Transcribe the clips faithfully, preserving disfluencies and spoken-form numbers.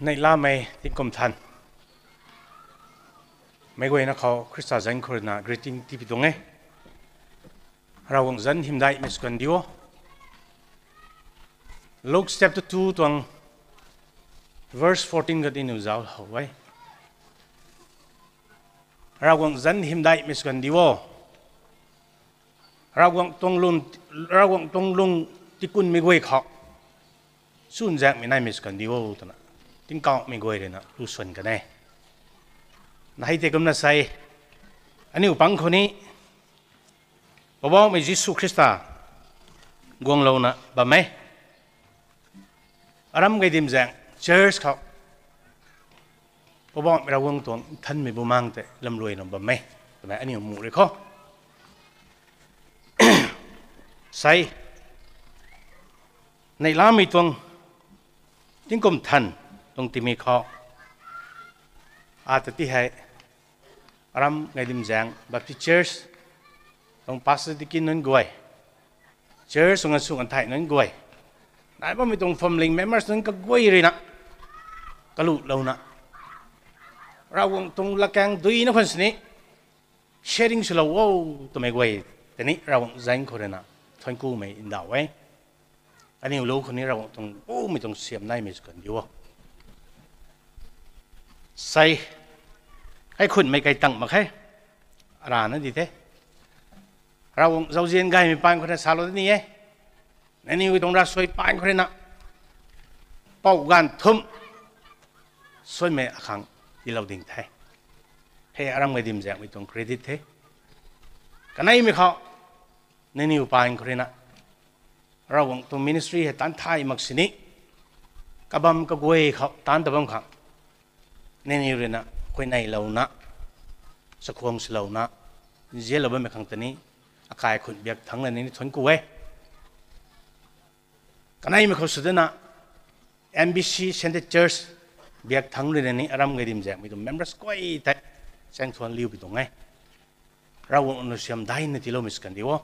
Neihlamei tingkum than, meic guayna khou Khrista zanc khou ruina greeting tipi tuang e. Ravguangc zanc hymdaihmei sw kan diu o. Luke chapter two tuang verse fourteen kha tei niw zauc how e. Ravguangc zanc hymdaihmei sw kan diu o. Ravguangc tuang lung, Ravguangc tuang lung tikunmei guay khou chunzaenghmei naimei sw kan diu o twna tingkauhmei guay ruina lu swan kan e. Na hei tei kumna sei, aniu pang khou ni Poubauhmei Jisu Khrista guanglouna bam e. Aram Gaidimzaeng church khou Poubauhmei Ravguangc tuang nthanmei bumaeng tei lamluaina bam e twmei aniu mu rui khou sei, neihlamei tuang tingkum than tuang timei khou, ata ti hei Aram Gaidimzaeng Baptist Church tuang pastor deacon nunc guay, church tuang asu kanthei nunc guay, nai bammei tuang family members nunc kaguay ruina kalulouna Ravguangc tuang latkaeng duina khwan sini sharing swlou o twmei guay tei ni Ravguangc zanc khou ruina thuanc kumei ndauh e. Aniu lu khou ni Ravguangc tuang bumei tuang siam naimei sw kan diu o. Sei, kaikhunmei kai tang mak khe, arana di the. Ravguangc zauzian gaymei paan khou na salou ni e. Nangniw tuang ravsuai paan khou ruina pou ganv thumh suaimei akhang tiilou ding the. Hei Aram Gaidimzaengmei tuang credit the. Kaneimei khou nangniw paan khou ruina Ravguangc tuang ministry hei taanc thay mak sini, kabam kaguay khou taanc ta bam khang nangniw ruina huayneylouna, chakhwang swlouna nzianlou bammei khang ta ni akai khun biak thangc lana ni thuanc ku e. Kaneimei khou sw dana M B C Central Church biak thangc ruina ni Aram Gaidimzaengmei tuang members guay tei chaeng thuanc liu pi tuang e. Ravguangc nu siam daina tiiloumei sw kan diu o.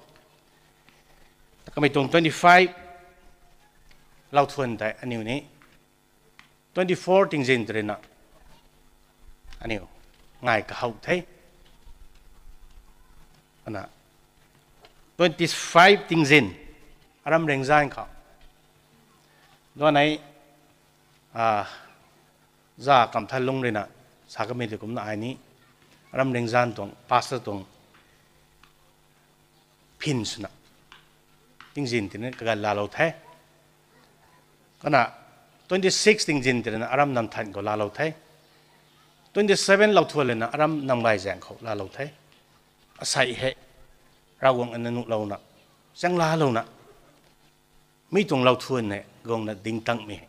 Kamei tuang twenty-five lou thuan tei aniu ni twenty-four tingzin tei ruina aniu ngai kahow the. Ana twenty-five tingzin Aram Ringzan khou, duanei, a, za Kamthanlung ruina sa kamei tei kumna ai ni Aram Ringzan tuang pastor tuang phin swna tingzin tei ni kagan laalou the. Kana twenty-six tingzin tei ruina Aram Namthan khou laalou the. Twenty-seven lou thuan lana Aram Namgayzaeng khou laalou the. Asei hei Ravguangc ana nuhlouna, chaeng laalouna, mi tuang lou thuan hei guangna ding tangmei hei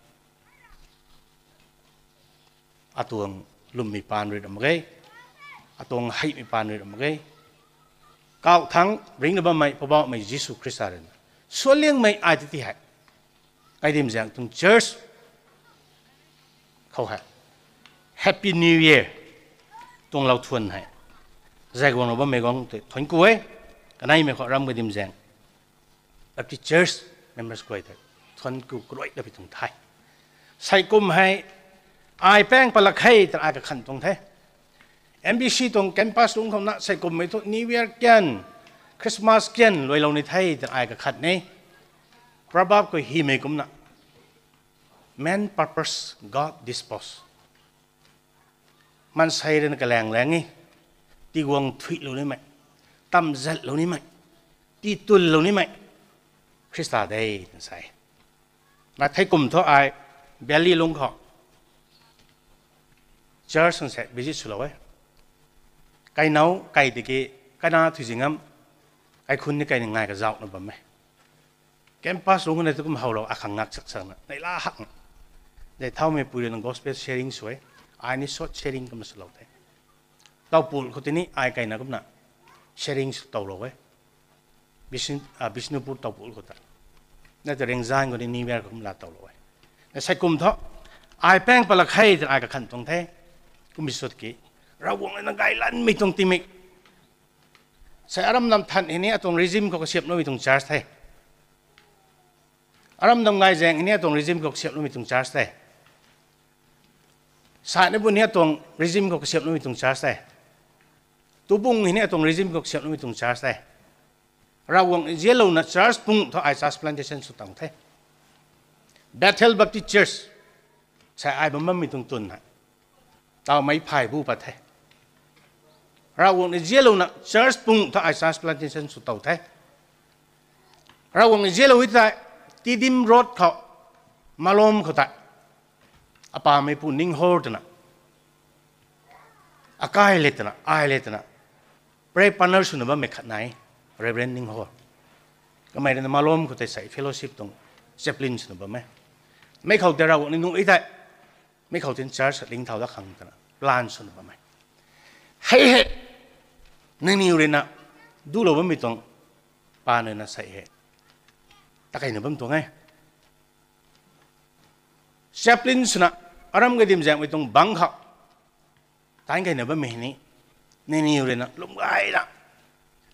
atuang lwmmei paan rui ra mak ge, atuang heimei paan rui ra mak ge. Kauh thangc ringcna bammei Poubauhmei Jisu Khrista ruina suanliangmei ai tei ti hei Gaidimzaeng tuang church khou hei Happy New Year tuang lou thuan hei zay guanglou bammei guang tei thuanc ku e. Kaneimei khou Aram Gaidimzaeng Baptist Church members guay tei thuanc ku karuai da pi tuang the. Sei kum hei ai paeng palak khe twna ai kakhan tuang the. M B C tuang campus lungc khouna sei kummei thu New Year kian, Christmas kian luailou ni the twna ai kakhan e. Proverb khou hymei kumna, Man purpose, God dispose. Maansei ruina kalaeng laeng e, tiguang thuilou nimei, tamzatlou nimei, titunlou nimei Khrista de twna sa e. Na thei kum thu ai Delhi lungc khou church khang se visit swlou e. Kainow kai tiki, kaina thuizing am, kaikhun ni kai ni ngai kazauhna bam e. Campus lungc khou na tu kum howlou akhang ngak sak sakna neihla hak. Zay thaumei pui ruina gospel sharing sw e. Ai ni short sharing kumna swlou the. Tawpul khou tini ai kaina kumna sharing sw towlou e. Bishnupur Tawpul khou ta. Na ta Ringzan khou ni New Year khou kum laa towlou e. Na sei kum thu ai paeng palak khe twna ai kakhan tuang the. Kum bi sut ki, Ravguangc na gaylanmei tuang timik sei Aram Namthan hei ni atuang regime khou kasiamhloumei tuang church the. Aram Namgayzaeng hei ni atuang regime khou kasiamhloumei tuang church the. Sa ni bu ni atuang regime khou kasiamhloumei tuang church the. Tubung hei ni atuang regime khou kasiamhloumei tuang church the. Ravguangc ni zialouna church pung thu ai church plantation sw tuang the. Bethel Baptist Church, sa ai bam bammei tuang twn hei, tawmei phay bu pat the. Ravguangc ni zialouna church pung thu ai church plantation sw tuang the. Ravguangc ni zialou e tei, Tiddim Road khou, Malom khou tei, apameipu Ninghor twna, akai le twna, ai le twna, prayer partner swna bammei khat nai, Reverend Ninghor. Kamei ruina Malom khou tei sei fellowship tuang chaplain swna bam e. Mi khou tei Ravguangc ni nuh e tei, mi khou tin church ling thau dat khang twna plan swna bam e. Hei hei, nangniw ruina dulou bammei tuang, pa nuna sei hei, ta keyna bam tuang e. Chaplain swna, aram kadimzaengmei tuang bangc khou, tan keyna bammei ni, nangniw ruina lwm gayna,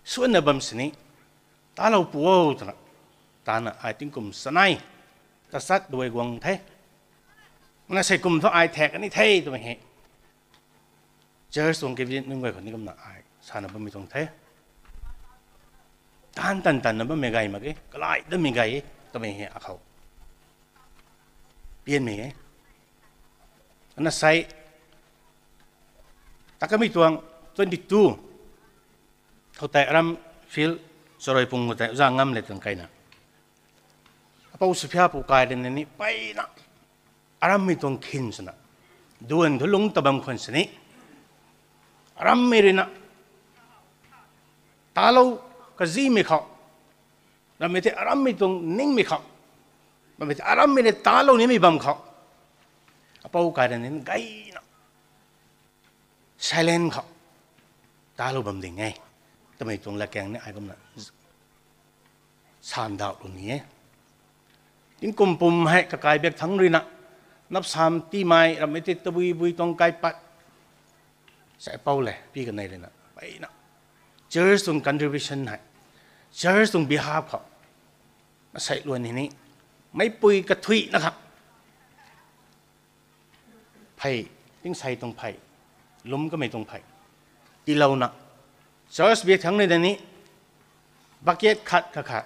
suanna bam sini, talou pu o twna, tana ai tingkum sanei, tachat duai guang the. Na sei kum thu ai thak kani the twmei hei, church tuang cabinet nunc guay khou ni kumna ai sana bammei tuang the. Tan tan tanna bammei gay mak ge, kalai damei gay e twmei hei akhou pianmei e. Na sei, takamei tuang twenty two khou tei aram field, Charoipung khou tei Oja Ngam le tuang keyna, apou Sophia pu kai ruina ni mpeyna, arammei tuang khin swna, duan thu lungc ta bam khwan sini, arammei ruina, talou kazimei khou, rammei tei arammei tuang ningmei khou, rammei tei arammei rui talou nimei bam khou, apou kai ruina ni gayna, silent khou, talou bam ding e twmei tuang latkaeng ni ai kumna sandauhlou ni e. Tingkum pum hei kakai biak thangc ruina, napsam tiimei rammei tei tabui bui tuang kaipat, sa apou le pi kanei ruina mpeyna, church tuang contribution hei, church tuang behalf khou, asei luan hei ni, meicpui kathuina kha, phey, tingsei tuang phey, lwm kamei tuang phey, tiilouna, church biak thangc ruina ni, bucket khat kha kha,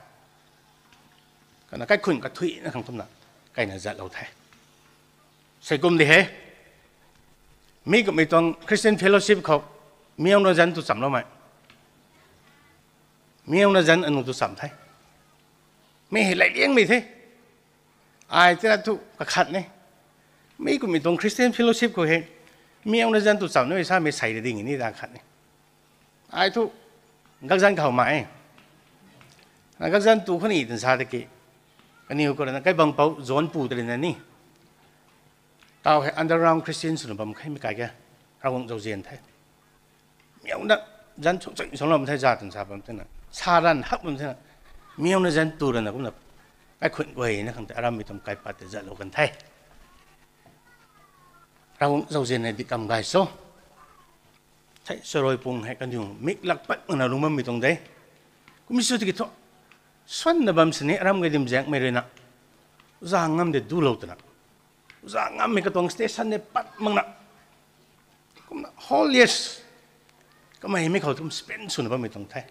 kana kaikhunc kathuina khang kumna, keyna zatlou the. Sei kum di he, mi kummei tuang Christian Fellowship khou, miauna zanc tu chamloumei, miauna zanc anu tu cham the. Mi hei leiliangmei the. Ai tina thu kakhat ni, mi kummei tuang Christian Fellowship khou hei, miauna zanc tu cham nimei samei sei ta ding ni ta khat ni. Ai thu gakzanc khou ma e, gakzanc tu khou ni twna sa tiki, kaniw khou ruina kaibangpou John pu ta ruina ni, tau hei underground Christian swna bam kheimei kai ke, Ravguangc zauzian the. Miauna zanc chungchung sanglam the za twna sa bam thena, sa ranv hak bam thena, miauna zanc tu ruina kumna, kaikhunc guayna khang tei arammei tuang kaipat tei zatlou kan the. Ravguangc zauzian hei di kam gay cho. Thei Charoipung hei kaniw mik lak pat makna lung bammei tuang de. Kum sw tiki thu, swanna bam sini aram kadimzaengmei ruina, Oja Ngam de dulou twna, Oja Ngammei katuang station de pat makna, kumna holiest, kamei mi khou kum spend swna bammei tuang the.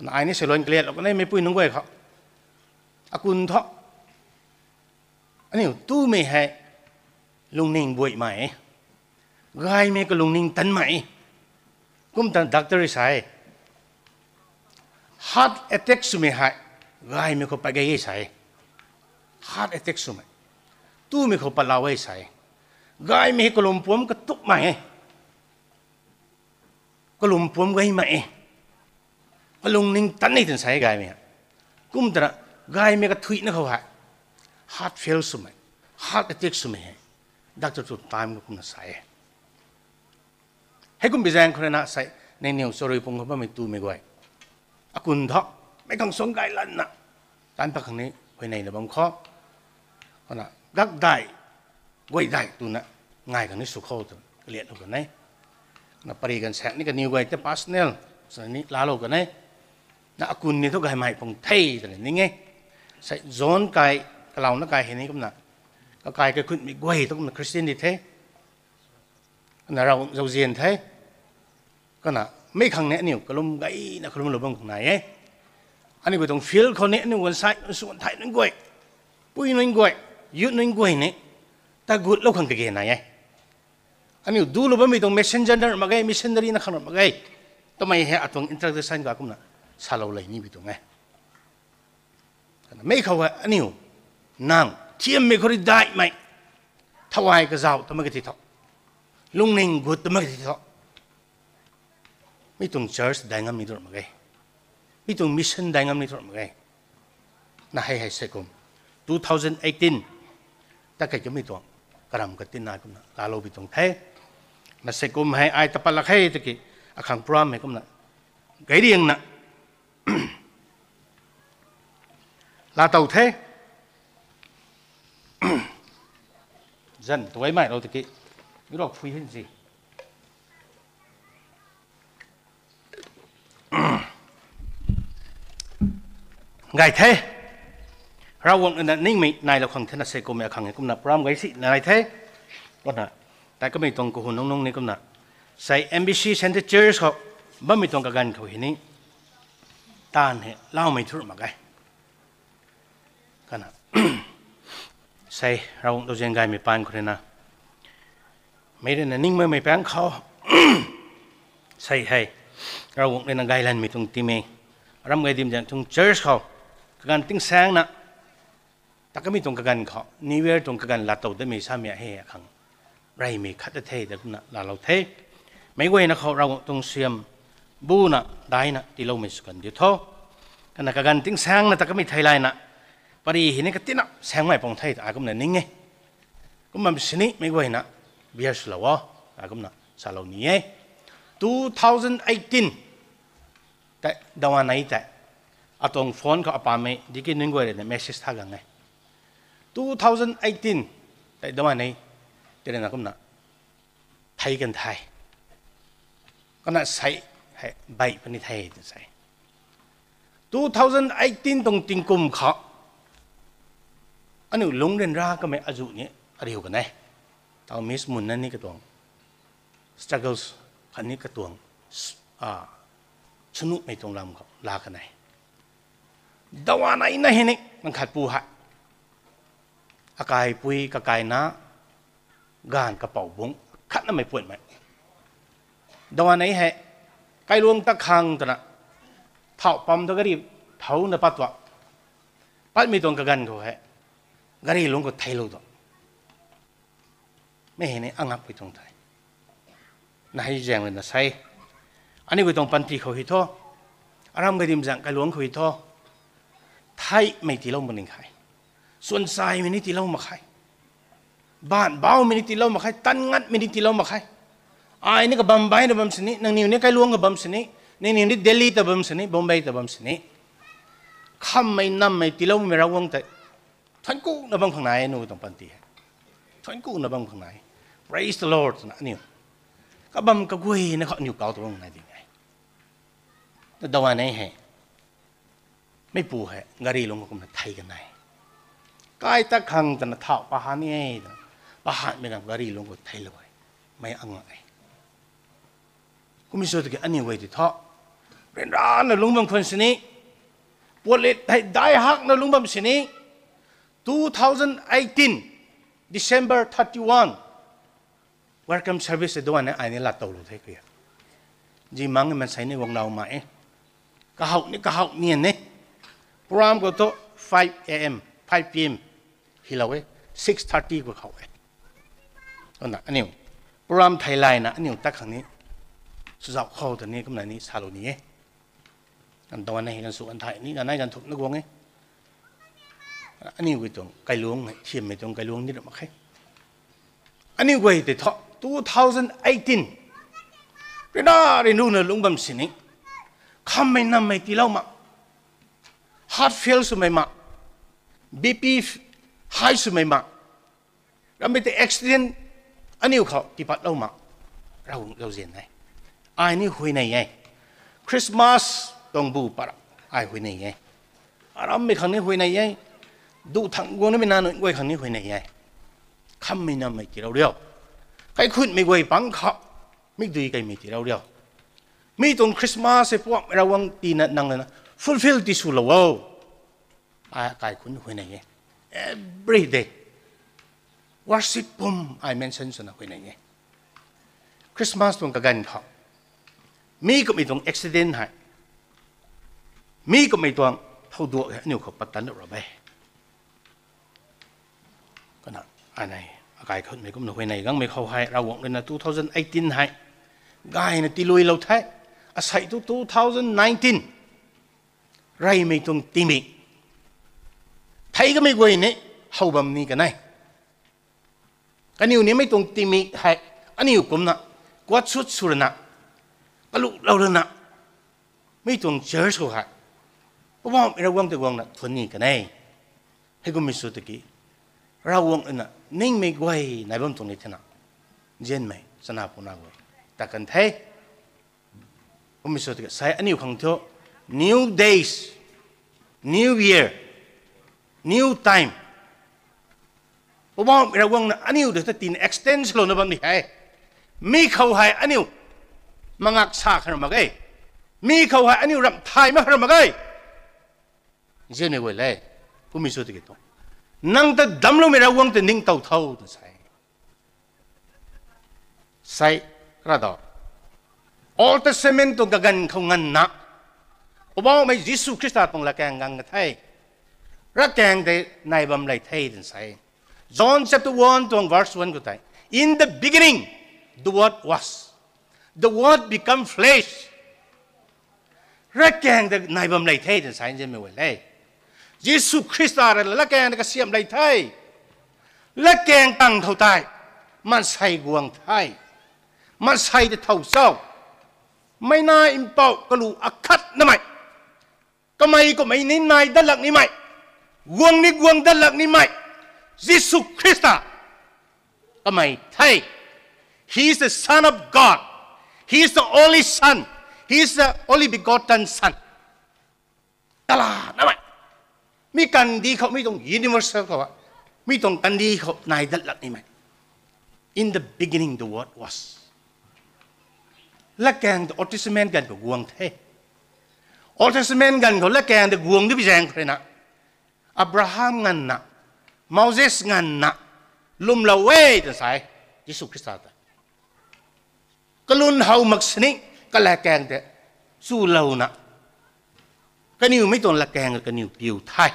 Na ai ni seiluan kaliatlou kanei meicpui nunc guay khou, akun thu, aniu tumei hei lungning buaimei, gaymei kalungning tanmei, kum ta doctor rui sa e, heart attack swmei hei gaymei khou pat gay e sa e. Heart attack swmei, tumei khou patlou e sa e. Gaymei hei kalum puam katukmei e, kalum puam gaymei e, kalungning tan e twna sa e gaymei hei. Kum tana, gaymei kathuina khou hei heart fail swmei, heart attack swmei hei, doctor tu time khou kumna sa e. Heikum bizaeng khou ruina sei, nangniw Charoipung khou bammei tumei guay, akun thu, meic khang suang gay lanna, tan pat khang ni huayneina bam khou, kumna gakdai, guaydai twna, ngai khang ni sw khou twna kaliatlou kan e. Na pary ganvsaekc ni kaniw guay tei personal swna ni laalou kan e. Na akun ni thu gaymei pung the twna ning e. Sei John kai, kalouna kai hei ni kumna, kakai kaikhunmei guay thu kumna Christian di the. Kana Ravguangc zauzian the. Kana mei khang ni aniu kalum gayna kalummei lou bam khang nai e. Aniu gui tuang field khou ni aniu guan sai, nsuan thai nunc guay, pui nunc guay, youth nunc guay ni tagutlou khang kage nai e. Aniu dulou bammei tuang messenger na mak ge, missionary na khang mak ge twmei hei atuang introduction ka kumna salou lei ni bi tuang e. Mei khou hei aniu nang thiammei khou rui daihmei, thawai kazauh twmei kati tho, lungning gut twmei kati tho, mi tuang church dai ngam ni tu mak ge, mi tuang mission dai ngam ni tu mak ge. Na hei hei sei kum two thousand eighteen ta kei kamei tuang karam katinna kumna laalou bi tuang the. Na sei kum hei ai tapat lak he tiki akhang program hei kumna gayriangna laatow the. Zan tuaimei lou tiki mi rau phui hin si gay the. Ravguangc na ningmei nailou khang thena sei kummei akhang hei kumna program gay si nai the. Kumna tei kamei tuang kahun nungnung ni kumna sei M B C Central Church khou bammei tuang kaganv khou hei ni taanv hei laumei thu mak ge. Kana sei Ravguangc zauzian gaymei paan khou rui na, mei rui na ningmei mei paeng khou sei hei Ravguangc rui na gaylanmei tuang timei, aram gay dim zaeng tuang church khou kaganv tingsaengna ta kamei tuang kaganv khou New Year tuang kaganv laatow damei samei hei akhang reymei khat ta the ta kumna laalou the. Meic guayna khou Ravguangc tuang suaihiam buna daina tiiloumei sw kan diu tho. Kana kaganv tingsaengna ta kamei theilayna pary hei ni katina saengmei pang the ta ai kumna ning e. Kum bam sini meic guayna beer swlou o, ai kumna salou ni e. Two thousand eighteen tei dawanei tei atuang phone khou apamei diki nunc guay rui na message tha gang e. Two thousand eighteen tei dawanei tei rui na kumna thei kan the. Kana sei hei bei puni the tw sei. Two thousand eighteen tuang tingkum khou aniu lungc ryanra kamei azuh ni ariu kan e. Tau Miss Munna ni katuang struggles khatni katuang s- a, swnuhmei tuang lam khou laa kan e. Dawanei na hei ni nang khat pu hei akaipui kakaina gaanv kapou bungc khatnamei puanmei dawanei hei kailuang ta khang twna thauh pam ta gari thouna pat tuang patmei tuang kaganv khou hei gari lungc khou theilou tuang mei hei ni angakpui tuang the. Na hei zaeng rui na sei aniu gui tuang panty khou hei thu, aram gay dim zaeng kailuang khou hei thu, theihmei tiilou mak ning khe, suansaimei ni tiilou mak khe, baanc baumei ni tiilou mak khe, tan ngatmei ni tiilou mak khe. Ai ni kabam baina bam sini, nangniw ni kailuang kabam sini, nangniw ni Delhi ta bam sini, Bombay ta bam sini, khammei nammei tiiloumei Ravguangc tei thuanc kuna bam khang nai e, aniu tuang panty hei thuanc kuna bam khang nai e. Praise the Lord twna aniu kabam kaguayna khou aniu kau tu bam nai ding e. Dawanei hei meipu hei gari lungc khou kumna thei kan e. Kai ta khang twna thauh pahan ni e twna, pahanmei ganv gari lungc khou theilou e. Mei angak e. Kummei sw tiki aniu guay ti thu, ryanrana lungc bam khwan sini, puatlit hei dai hakna lungc bam sini, two thousand eighteen December thirty-one welcome service tei dawanei ai ni laatowlou the kua. Zimangmei maansei ni guangloumei e. Kahouh ni kahouh nian e. Program khou thu five A M, five P M hylou e, six thirty khou khou e. Kumna aniu program theilayna aniu tat khang ni swzauh khou ta ni kumna ni salou ni e. Kan dawanei kan sw kan thei ni nanei kan thukna guang e. Aniu gui tuang kailuang hei thiammei tuang kailuang ni ra mak khe. Aniu guay tei thu two thousand eighteen ryanra ryanruna lungc bam sini, khammei nammei tiilou mak, heart fail swmei mak, B P high swmei mak, rammei tei accident aniu khou tiipatlou mak, Ravguangc zauzian e. Ai ni huayney e. Christmas tuang bu para ai huayney e. Arammei khang ni huayney e. Duh thangc guang nimei nac nunc guay khang ni huayney e. Khammei nammei tiilou riu. Kaikhunhmei guay pang khou, mikdui kaimei tiilou riu. Mi tuang Christmas hei Poubauhmei Ravguangc tina nang lana fulfill tiswlou o. Ai kaikhunc huayney e. Every day worship pum ai mention swna huayney e. Christmas tuang kaganv khou, mi kummei tuang accident hei, mi kummei tuang thouduak hei aniu khou patan ra e. Kana, ai nei, akai khou mei kumna huayney gangmei khou hei Ravguangc ruina two thousand eighteen hei gayna tiiluilou the. Asei tu two thousand nineteen reymei tuang tingmik thei kamei guay ni how bam ni kan e. Kaniw nimei tuang tingmik hei aniu kumna kuat sut sw rana, kaluhlou rana, mi tuang church khou hei Poubauhmei Ravguangc ta guangna thuan ni kan e. Heikummei sw tiki, Ravguangc ruina ningmei guay nai bam tuang ni thena, nzianmei chana puna guay ta kan the. Kummei sw tiki sei aniu khang thu new days, new year, new time, Poubauhmei Ravguangc na aniu ta tina extend swlouna bam ni hei. Mi khou hei aniu mangak sa khang mak e. Mi khou hei aniu ramh thay mak khang mak e. Nzianmei guay le, kummei sw tiki thu, nang ta damcloumei Ravguangc ta ningtow tho tw sa e. Sei, kara do, Old Testament tuang kaganv khou nganvna Poubauhmei Jisu Khrista tuang latkaeng gang ka the. Latkaeng tei nai bam lei the tw sa e. John chapter one tuang verse one khou tei, In the beginning, the Word was. The Word become flesh. Latkaeng tei nai bam lei the tw sa e, nzianmei guay le. Jisu Khrista rui latkaeng tei kasiamh lei the. Latkaeng tang thow tei maansei guang the. Maansei ta thow cho? Meic nai mpouh kalu akhat namei, kamei kummei ni nai dat lak nimei, guang ni guang dat lak nimei Jisu Khrista kamei the. He is the Son of God. He is the only Son. He is the only begotten Son. Tala namei, mi kandih khou, mi tuang universal khou, mi tuang kandih khou nai dat lak nimei. In the beginning, the Word was. Latkaeng ta Old Testament ganv khou guang the. Old Testament ganv khou latkaeng ta guang di bi zaeng khou ruina, Abraham nganvna, Moses nganvna lwmlou e tw sa e, Jisu Khrista ta. Kalun how mak sini, kalatkaeng tei chulouna, kaniw mi tuang latkaeng kaniw piu the.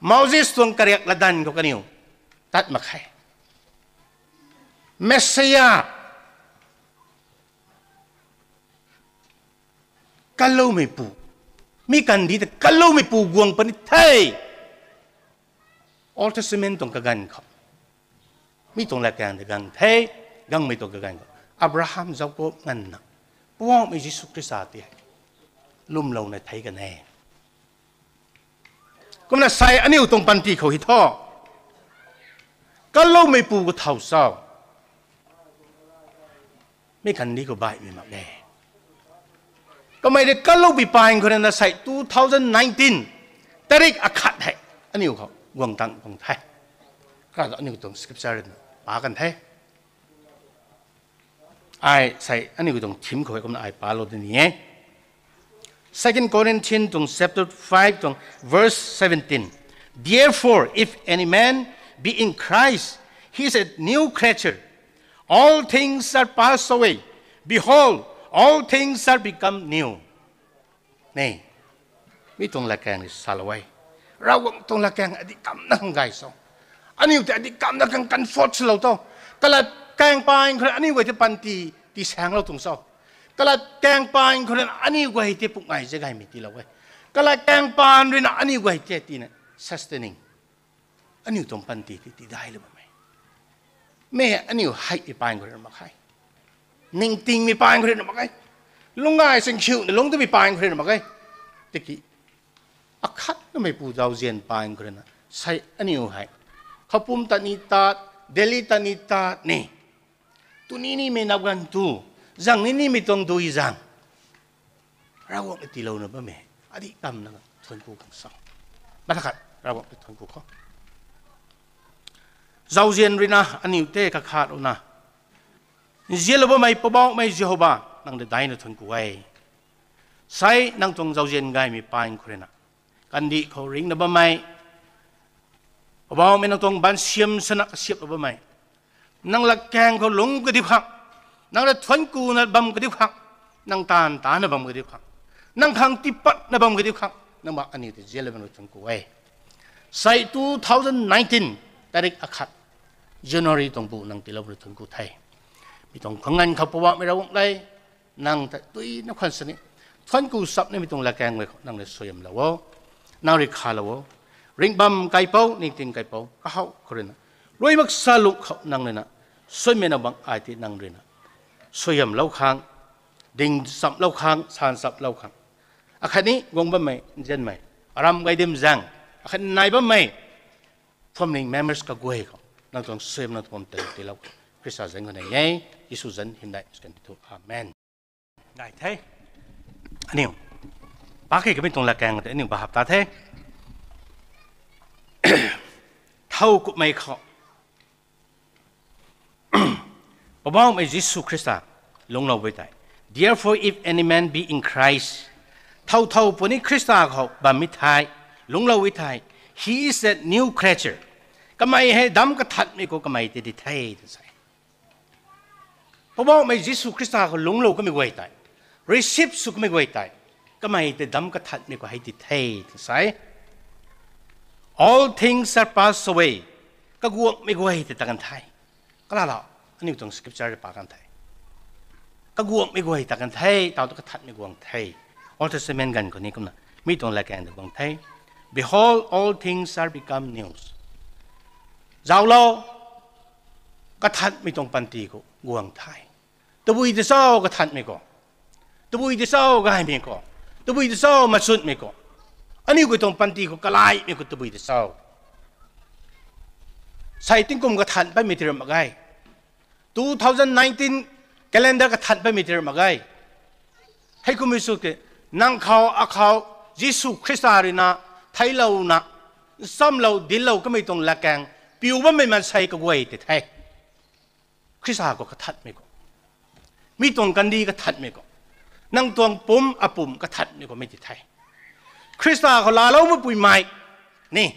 Moses tuang kariak latdanv khou kaniw tat mak khe. Messiah, kalloumeipu, mi kandih ta kalloumeipu guang puni the. Old Testament tuang kaganv khou, mi tuang latkaeng tei gang the, gangmei tuang kaganv khou Abraham, Jakob nganvna Poubauhmei Jisu Khrista tei hei lwmlouna thei kan e. Kumna sei aniu tuang panty khou hei thu, kalloumeipu khou thow cho? Mi kandih khou baihmei mak e. Kamei rui kalloupui paeng khou ruina sei two thousand nineteen tarik akhat hei aniu khou guang tang tuang the. Kara aniu tuang scripture ruina pa kan the. Ai sei aniu tuang theme khou kumna ai palou di ni e. Second Corinthians tuang chapter five tuang verse seventeen. Therefore, if any man be in Christ, he is a new creature. All things are passed away. Behold, all things are become new. Ni, mi tuang latkaeng ni salou e. Ravguangc tuang latkaeng adih kamna khang gay cho? Aniu tei adih kamna khang comfort swlou tho. Kalatkaeng paeng khou ruina aniu guay tei panty tiisaenglou tuang cho? Kalatkaeng paeng khou ruina aniu guay tei pukngai zagaymei tiilou e. Kalatkaeng paeng ruina aniu guay tei tina sustaining, aniu tuang panty tei tidailou bammei. Mi aniu heimei paeng khou ruina mak khe. Ningtingmei paeng khou ruina mak khe. Lungcgay singkhiuna lungc tamei paeng khou ruina mak khe. Tiki, akhatnameipu zauzian paeng khou ruina sei aniu hei khoupum tat ni tat, Delhi tat ni tat ni, tu ni nimei nap ganv tu, zang ni nimei tuang dui zang, Ravguangc na tiilouna bammei adih kamna thuanc ku khang cho? Mathakhat Ravguangc ta thuanc ku khou, zauzian ruina aniu tei kakhatlouna Nzianlou bammei Poubauhmei Jehova, nang ta daina thuanc ku e. Sei nang tuang zauzian gaymei paan khou rui na, kandih khou ringna bammei, Poubauhmei nang tuang baansiam sana kasiaplou bammei, nang latkaeng khou lungc kadiu khang, nang rui thuanc kuna bam kadiu khang, nang taanv tana bam kadiu khang, nang khang tiipatna bam kadiu khang, nang ba aniu ta nzianlou bam rui thuanc ku e. Sei two thousand nineteen tarik akhat, January tuang bu nang tiilou bam rui thuanc ku the. Mi tuang khang nganv khou Poubauhmei Ravguangc le, nang ta tuina khwan sini, thuanc ku sap nimei tuang latkaeng guay khou nang rui suaihiamlou o, nang rui khalou o. Ringhbam kaipouc, ningting kaipouc, kahaw khou rui na, rui mak sa lung khou nang rui na, suaimei na bang ai ti nang rui na, suaihiamlou khang, ding chamlou khang, san chaplou khang, akhatni guang bammei nzianmei, aram gay dim zaeng, akhatni nai bammei family members kaguay khou nang tuang suaihiamna tuang tei tiilou, Khrista zanc khou nei e, Jisu zanc hymdaih skan ti thu. Amen. Ngai the. Aniu pak khe kamei tuang latkaeng tei aniu bahap ta the. Thow kumhmei khou Poubauhmei Jisu Khrista lungclou e tei, Therefore, if any man be in Christ, thow thow puni Khrista khou bammei thei, lungclou e thei, he is a new creature. Kamei hei damc kathanhmei khou kamei tei di the, tw sa e. Poubauhmei Jisu Khrista khou lungclou kamei guay tei, receive sw kamei guay tei, kamei tei damc kathanhmei khou hei di the, tw sa e. All things are passed away. Kaguangmei guay tei ta kan the. Kalala, aniu tuang scripture rui pa kan the. Kaguangmei guay ta kan the, taw tu kathanhmei guang the. Old Testament ganv khou ni kumna, mi tuang latkaeng ta guang the. Behold, all things are become new. Zauclou, kathanhmei tuang panty khou guang the. Tabui ta cho kathanhmei khou? Tabui ta cho gaymei khou? Tabui ta cho machunmei khou? Aniu guay tuang panty khou kalaimei khou tabui ta cho? Sei tingkum kathanc patmei ti ram mak ge. Two thousand nineteen calendar kathanc patmei ti ram mak ge. Hei kummei sw ke, nang khou, akhou, Jisu Khrista rui na, theiclouna, nchamlou, dinclou kamei tuang latkaeng, piu bammei maansei kaguay tei the. Khrista khou kathanhmei khou, mi tuang kandih kathanhmei khou, nang tuang pumc apumc kathanhmei khou mei ti the. Khrista khou laalou meipuimei ni,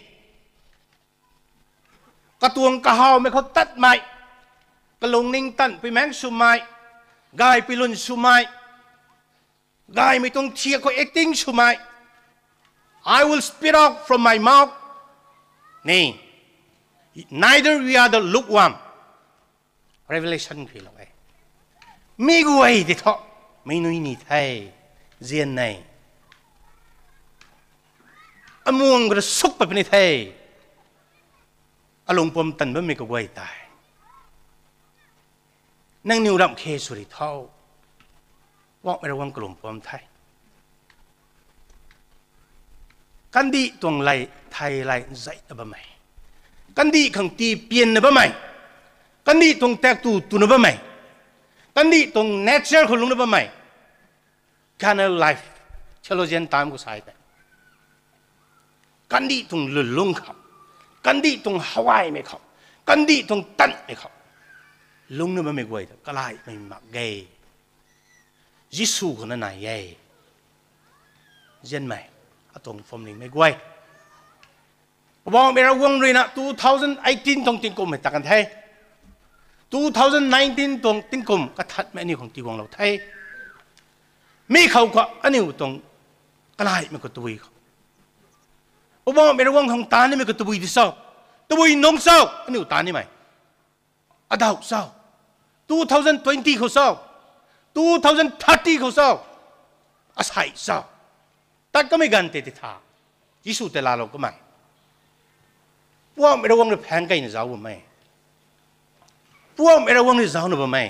katuang kahawmei khou tatmei, kalungning tanpui maeng swmei, gaypui lun swmei, gaymei tuang thiak khou acting swmei, I will spit out from my mouth ni, neither we are the lukewarm. Revelation khuilou e. Mi guay ti thu, mei nui ni the, zian nei, amuang khou ta suk pat puni the. Alung pumc tan bammei kaguay tei, nangniw ramh khe sw ri tho, Poubauhmei Ravguangc kalum pumc the. Kandih tuang lay, thei lay nzeina bammei, kandih khang tii pianna bammei, kandih tuang tak tu tuna bammei, kandih tuang nature khou lungcna bammei, carnal life, theologian time khou sa tei, kandih tuang lwnlung khou, kandih tuang hawaimei khou, kandih tuang tanmei khou lungcna bammei guay ta kalaimei mak ge. Jisu khou na nai e. Zianmei, atuang phuamlingmei guay, Poubauhmei Ravguangc rui na two thousand eighteen tuang tingkum hei ta kan the. Two thousand nineteen tuang tingkum kathanhmei aniu khang tiguanglou the. Mi khou khou aniu tuang kalaimei khou tabui khou, Poubauhmei Ravguangc khang taan nimei khou tabui di cho? Tabui nungc cho aniu taan nimei? Adauh cho? Two thousand twenty khou cho? Two thousand thirty khou cho? Asei cho? Tat kamei ganv tei ti tha, Jisu tei laalou kamei, Poubauhmei Ravguangc rui phaeng keyna zauc bammei, Poubauhmei Ravguangc rui zaucna bammei,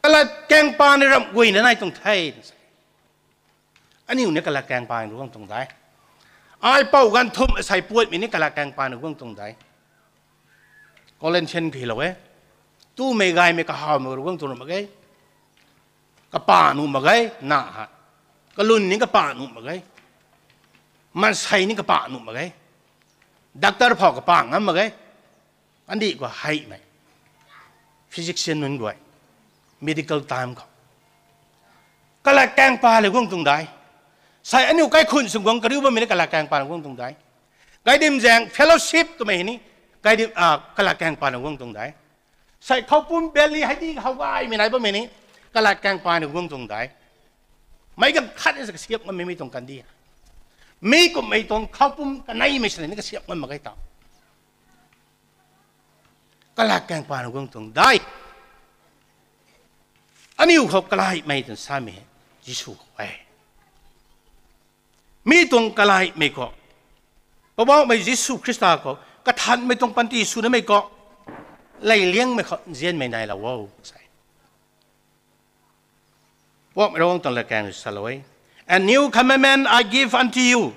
kalatkaeng paan ni ramh guayna nai tuang the. Aniu ni kalatkaeng paan ni guang tuang de. Ai pou ganv thumh asei puatmei ni kalatkaeng paan ni guang tuang de. Corinthian khuilou e. Tumei gaymei kahawmei guang tuang mak ge. Kapah nuh mak ge, na hei. Kalwn ni kapah nuh mak ge. Maansei ni kapah nuh mak ge. Doctor phou kapah ngam mak ge. Kandih khou heimei physician nunc guay, Medical time khou, kalat kaeng pa le guang tuang dai. Sai aniu kaikhun sw guang kariu bammei ni kalat kaeng pa le guang tuang dai. Gaydim zaeng fellowship twmei ni, gaydim, kalat kaeng pa le guang tuang dai. Sai Khoupum Valley hei di how gaymei nai bammei ni, kalat kaeng pa le guang tuang dai. Meic ganv khat ni sa kasiap ngammei mi tuang kandi. Mi kumhmei tuang Khoupum kaneimei sini ni kasiap ngam mak ge ta. Kalat kaeng pa le guang tuang dai. Aniu khou kalaimei tuang samei, Jisu khou e. Mi tuang kalaimei khou, Poubauhmei Jisu Khrista khou kathanmei tuang panty swnamei khou, leiliangmei khou nzianmei nailou o, sa e. Poubauhmei Ravguangc tuang latkaeng salou e. A new commandment I give unto you,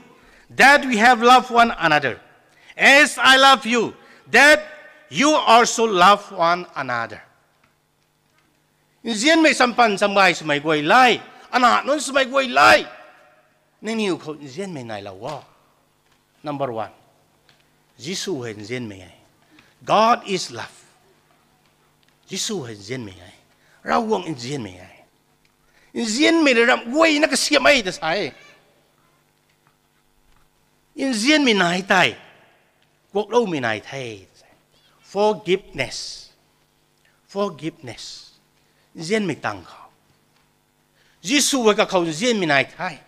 that we have love one another. As I love you, that you also love one another. Nzianmei sampan samgay swmei guay lei, ana nunc swmei guay lei, nangniw khou nzianmei nailou o. Number one, Jisu hei nzianmei e. God is love. Jisu hei nzianmei e. Ravguangc nzianmei e. Nzianmei rui ramh guayna kasiamh e ta sa e. Nzianmei nai tei, kuakloumei nai the. Forgiveness. Forgiveness. Nzianmei tang khou, Jisu hei kakhou nzianmei nai the.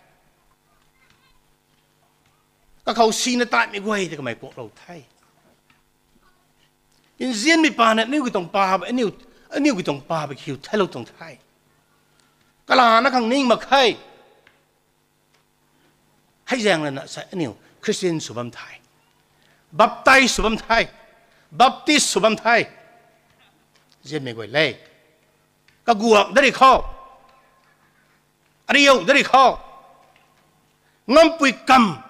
Kakhou sina tatmei guay tei kamei kuaklou the. Nzianmei pa na aniu ki tuang pa, aniu, aniu ki tuang pa khiu theilou tuang the. Kalana khang ning mak khe. Hei zaeng lana sa aniu Christian sw bam the. Baptize sw bam the. Baptist sw bam the. Nzianmei guay le, kaguak dari khou, ariu dari khou, ngampui kam,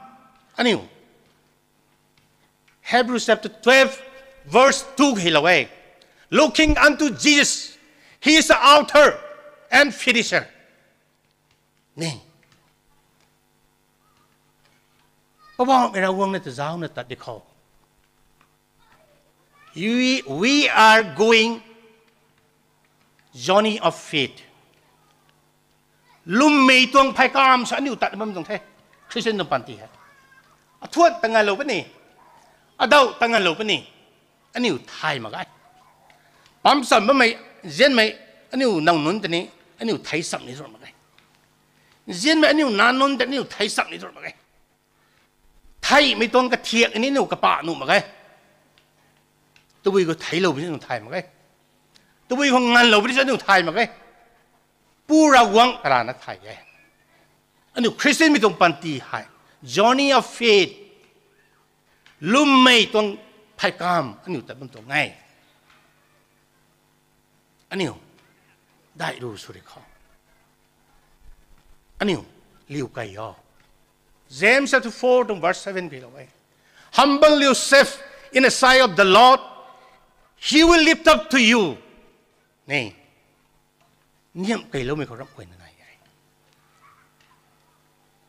aniu Hebrews chapter twelve, verse two hei lou e. Looking unto Jesus, he is the author and finisher. Ni, Poubauhmei Ravguangc na ta zaucna tat di khou, we, we are going journey of faith. Lwmmei tuang pheykamv sa aniu tat bam tuang the. Christian tuang panty hei, athuan ta nganlou puni, adauh ta nganlou puni, aniu thay mak ge. Pamcham bammei, nzianmei, aniu naw nunc tei ni, aniu thei cham ni tuang mak ge. Nzianmei aniu nac nunc tei aniu thei cham ni tuang mak ge. Theihmei tuang kathiak ni aniu kapah nuh mak ge. Tabui khou theiclou puni aniu thay mak ge. Tabui khou nganlou puni sa aniu thay mak ge. Pu Ravguangc karana thay e. Aniu Christianmei tuang panty hei journey of faith. Lwmmei tuang pheykamv aniu tat bam tuang e. Aniu daih ru sw ri khou, aniu liu kai o. James chapter four tuang verse seven pi lou e. Humble yourself in the sight of the Lord, he will lift up to you. Ni, niamh keyloumei khou ramh guayna nai e.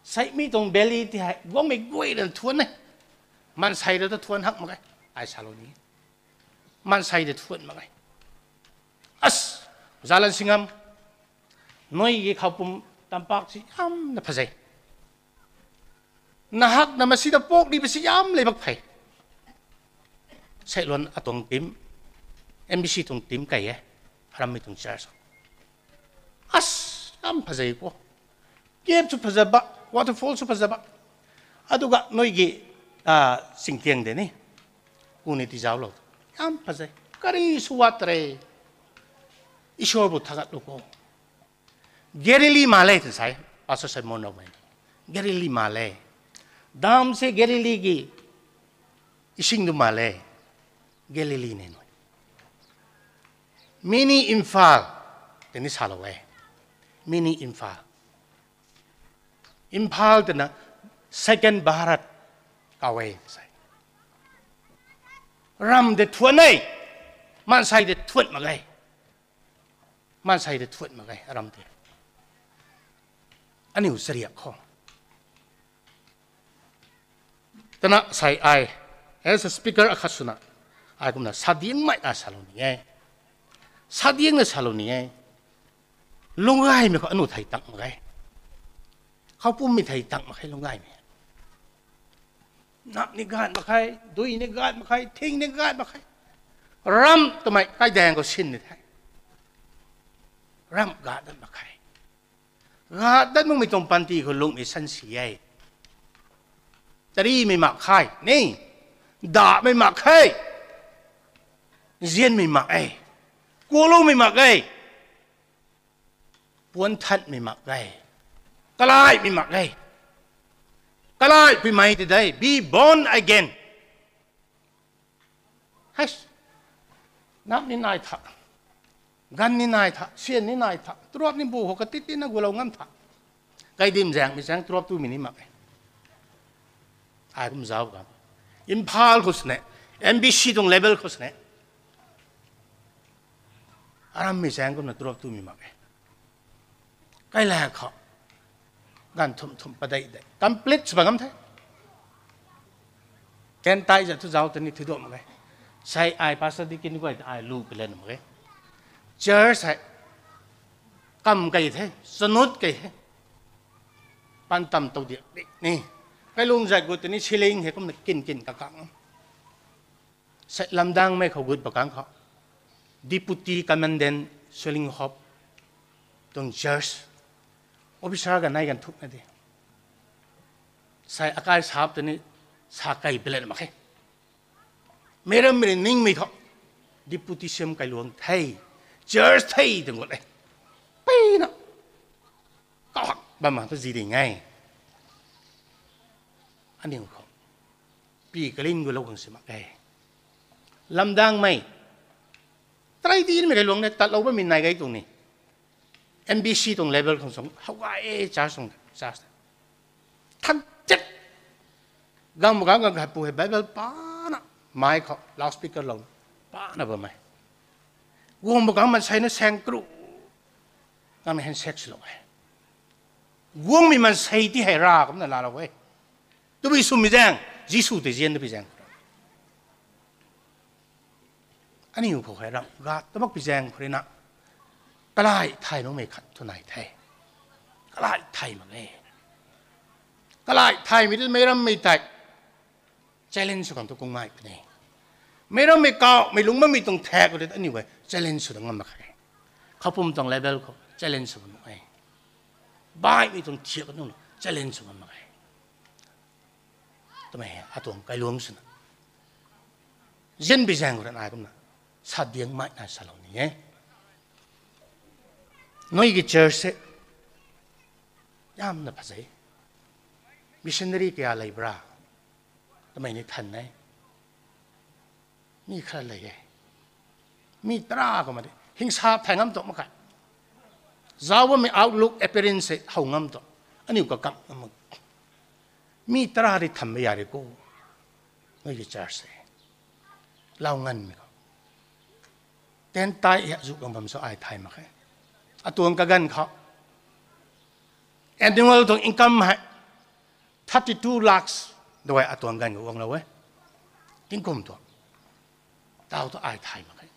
Seimi tuang valley ti hei guangmei guay rana thuan e. Maansei rui ta thuan hak mak ge. Ai salou ni, maansei ta thuan mak ge. As, Zalan Singam, nui ki Khoupum tampak si yamna phazei. Nahak na masi ta pok di pasi yam lei bak phey. Seiluan atuang team, M B C tuang team key e, arammei tuang church. As, yam phazei khou. Cave sw phaza ba, waterfall sw phaza ba. Aduga nui ki, ah, singkiang de ni, kuni tizauclou, yam phazei. Kari sw wat re. Isor bu thagat lu khou. Galili ma le tw sa e, Pastor Simon Rowmei. Galili ma le. Dam se Galili ki ising tu ma le. Galili ne nui. Mini Imphal tei ni salou e. Mini Imphal. Imphal twna second Bharat kaw e sa e. Ram de thuan e. Maansei de thuan mak ge. Maansei de thuan mak ge aram tei. Aniu chariak khou. Twna sei ai, as a speaker akhat swna, ai kumna sadiangmei na salou ni e. Sadiangna salou ni e. Lungc gaymei khou anu thei tang mak ge. Khou pummei thei tang mak khe lungc gaymei. Nap ni gat mak khe, dui ni gat mak khe, thing ni gat mak khe. Ramh twmei kaidaeng khou sin ni the. Ramh gat dat mak khe. Gat dat makmei tuang panty khou lungmei san si e. Tarimei mak khe, ni. Damei mak khe. Nzianmei mak e. Kuakloumei mak e. Puan thanmei mak e. Kalaihmei mak e. Kalaihpuimei ti de, be born again. Hei, nap ni nai tha, ganv ni nai tha, syan ni nai tha, truap ni bu khou kati tina gulou ngam tha. Kaidim zaengmei zaeng truap twmei ni mak e. Ai kum zauc kan, Imphal khou sini, M B C tuang level khou sini, arammei zaeng kumna truap twmei mak e. Kaila khou ganv thum thum padeih de complete sw bam ngam the. Ten tai zat thu zauc tei ni thuiduak mak e. Sei ai pastor deacon guay ta ai lu kalan mak e. Church hei kam kei the, chanut kei the. Pan tam tow diak di ni. Kailung zat gut tei ni ceiling hei kumna kin kin kakang. Sei Lamdangmei khou gut bakang khou, Deputy Commandant Swelling Hope tuang church, officer ganv nai ganv thukna di. Sei akai sap tei ni sa kei palat mak khe. Meic rammei rui ningmei thu, Deputy C M Kailuang the, church the twna gut e. Peyna kahak bam ma thu zi ding e. Aniu khou pi kalin gulou khang si mak e. Lamdangmei, try tinmei Kailuang ne tatlou bammei nai gei tuang ni. M B C tuang level khang sung how gay e, church sung church than chet. Gang bu gang gang khat pu hei Bible pana, mai khou loudspeaker lou pana bammei. Guang bu gang maansei na saeng kru, gang na handshake swlou e. Guangmei maansei ti hei ra kumna laalou e. Tabui swmei zaeng, Jisu tei zian tabui zaeng. Aniu khou hei ramh gat ta makpui zaeng khou rui na, kalai thay makmei khat thu nai the. Kalai thay mak e. Kalai thaymei tu meic rammei tei challenge sw khang tu kung nai puni. Meic rammei kawmei lungc bammei tuang thak khou tei aniu hei challenge sw ta ngam mak khe. Khoupum tuang level khou challenge sw ngam mak e. Baihmei tuang thiak khou nung challenge sw ngam mak e. Twmei hei atuang Kailuang swna, zianbi zaeng khou rui nai kumna sa diangmei nai salou ni e. Nui ki church se yamna phazei. Missionary kaya lei bra? Twmei ni than e. Mi khat lei e. Mi tara kumna di hingsa thay ngam tu mak khe. Zauc bammei outlook, appearance se how ngam tu, aniu kakam ngam mak. Mi tara di thamh ba ya ri khou, nui ki church se lau nganmei khou, ten tai hei zu gang bam sw ai thay mak khe. Atuang kaganv khou annual tuang income hei thirty two lakhs dawei atuang ganv khou guanglou e. Tingkum tuang tau tu ai thay mak khe.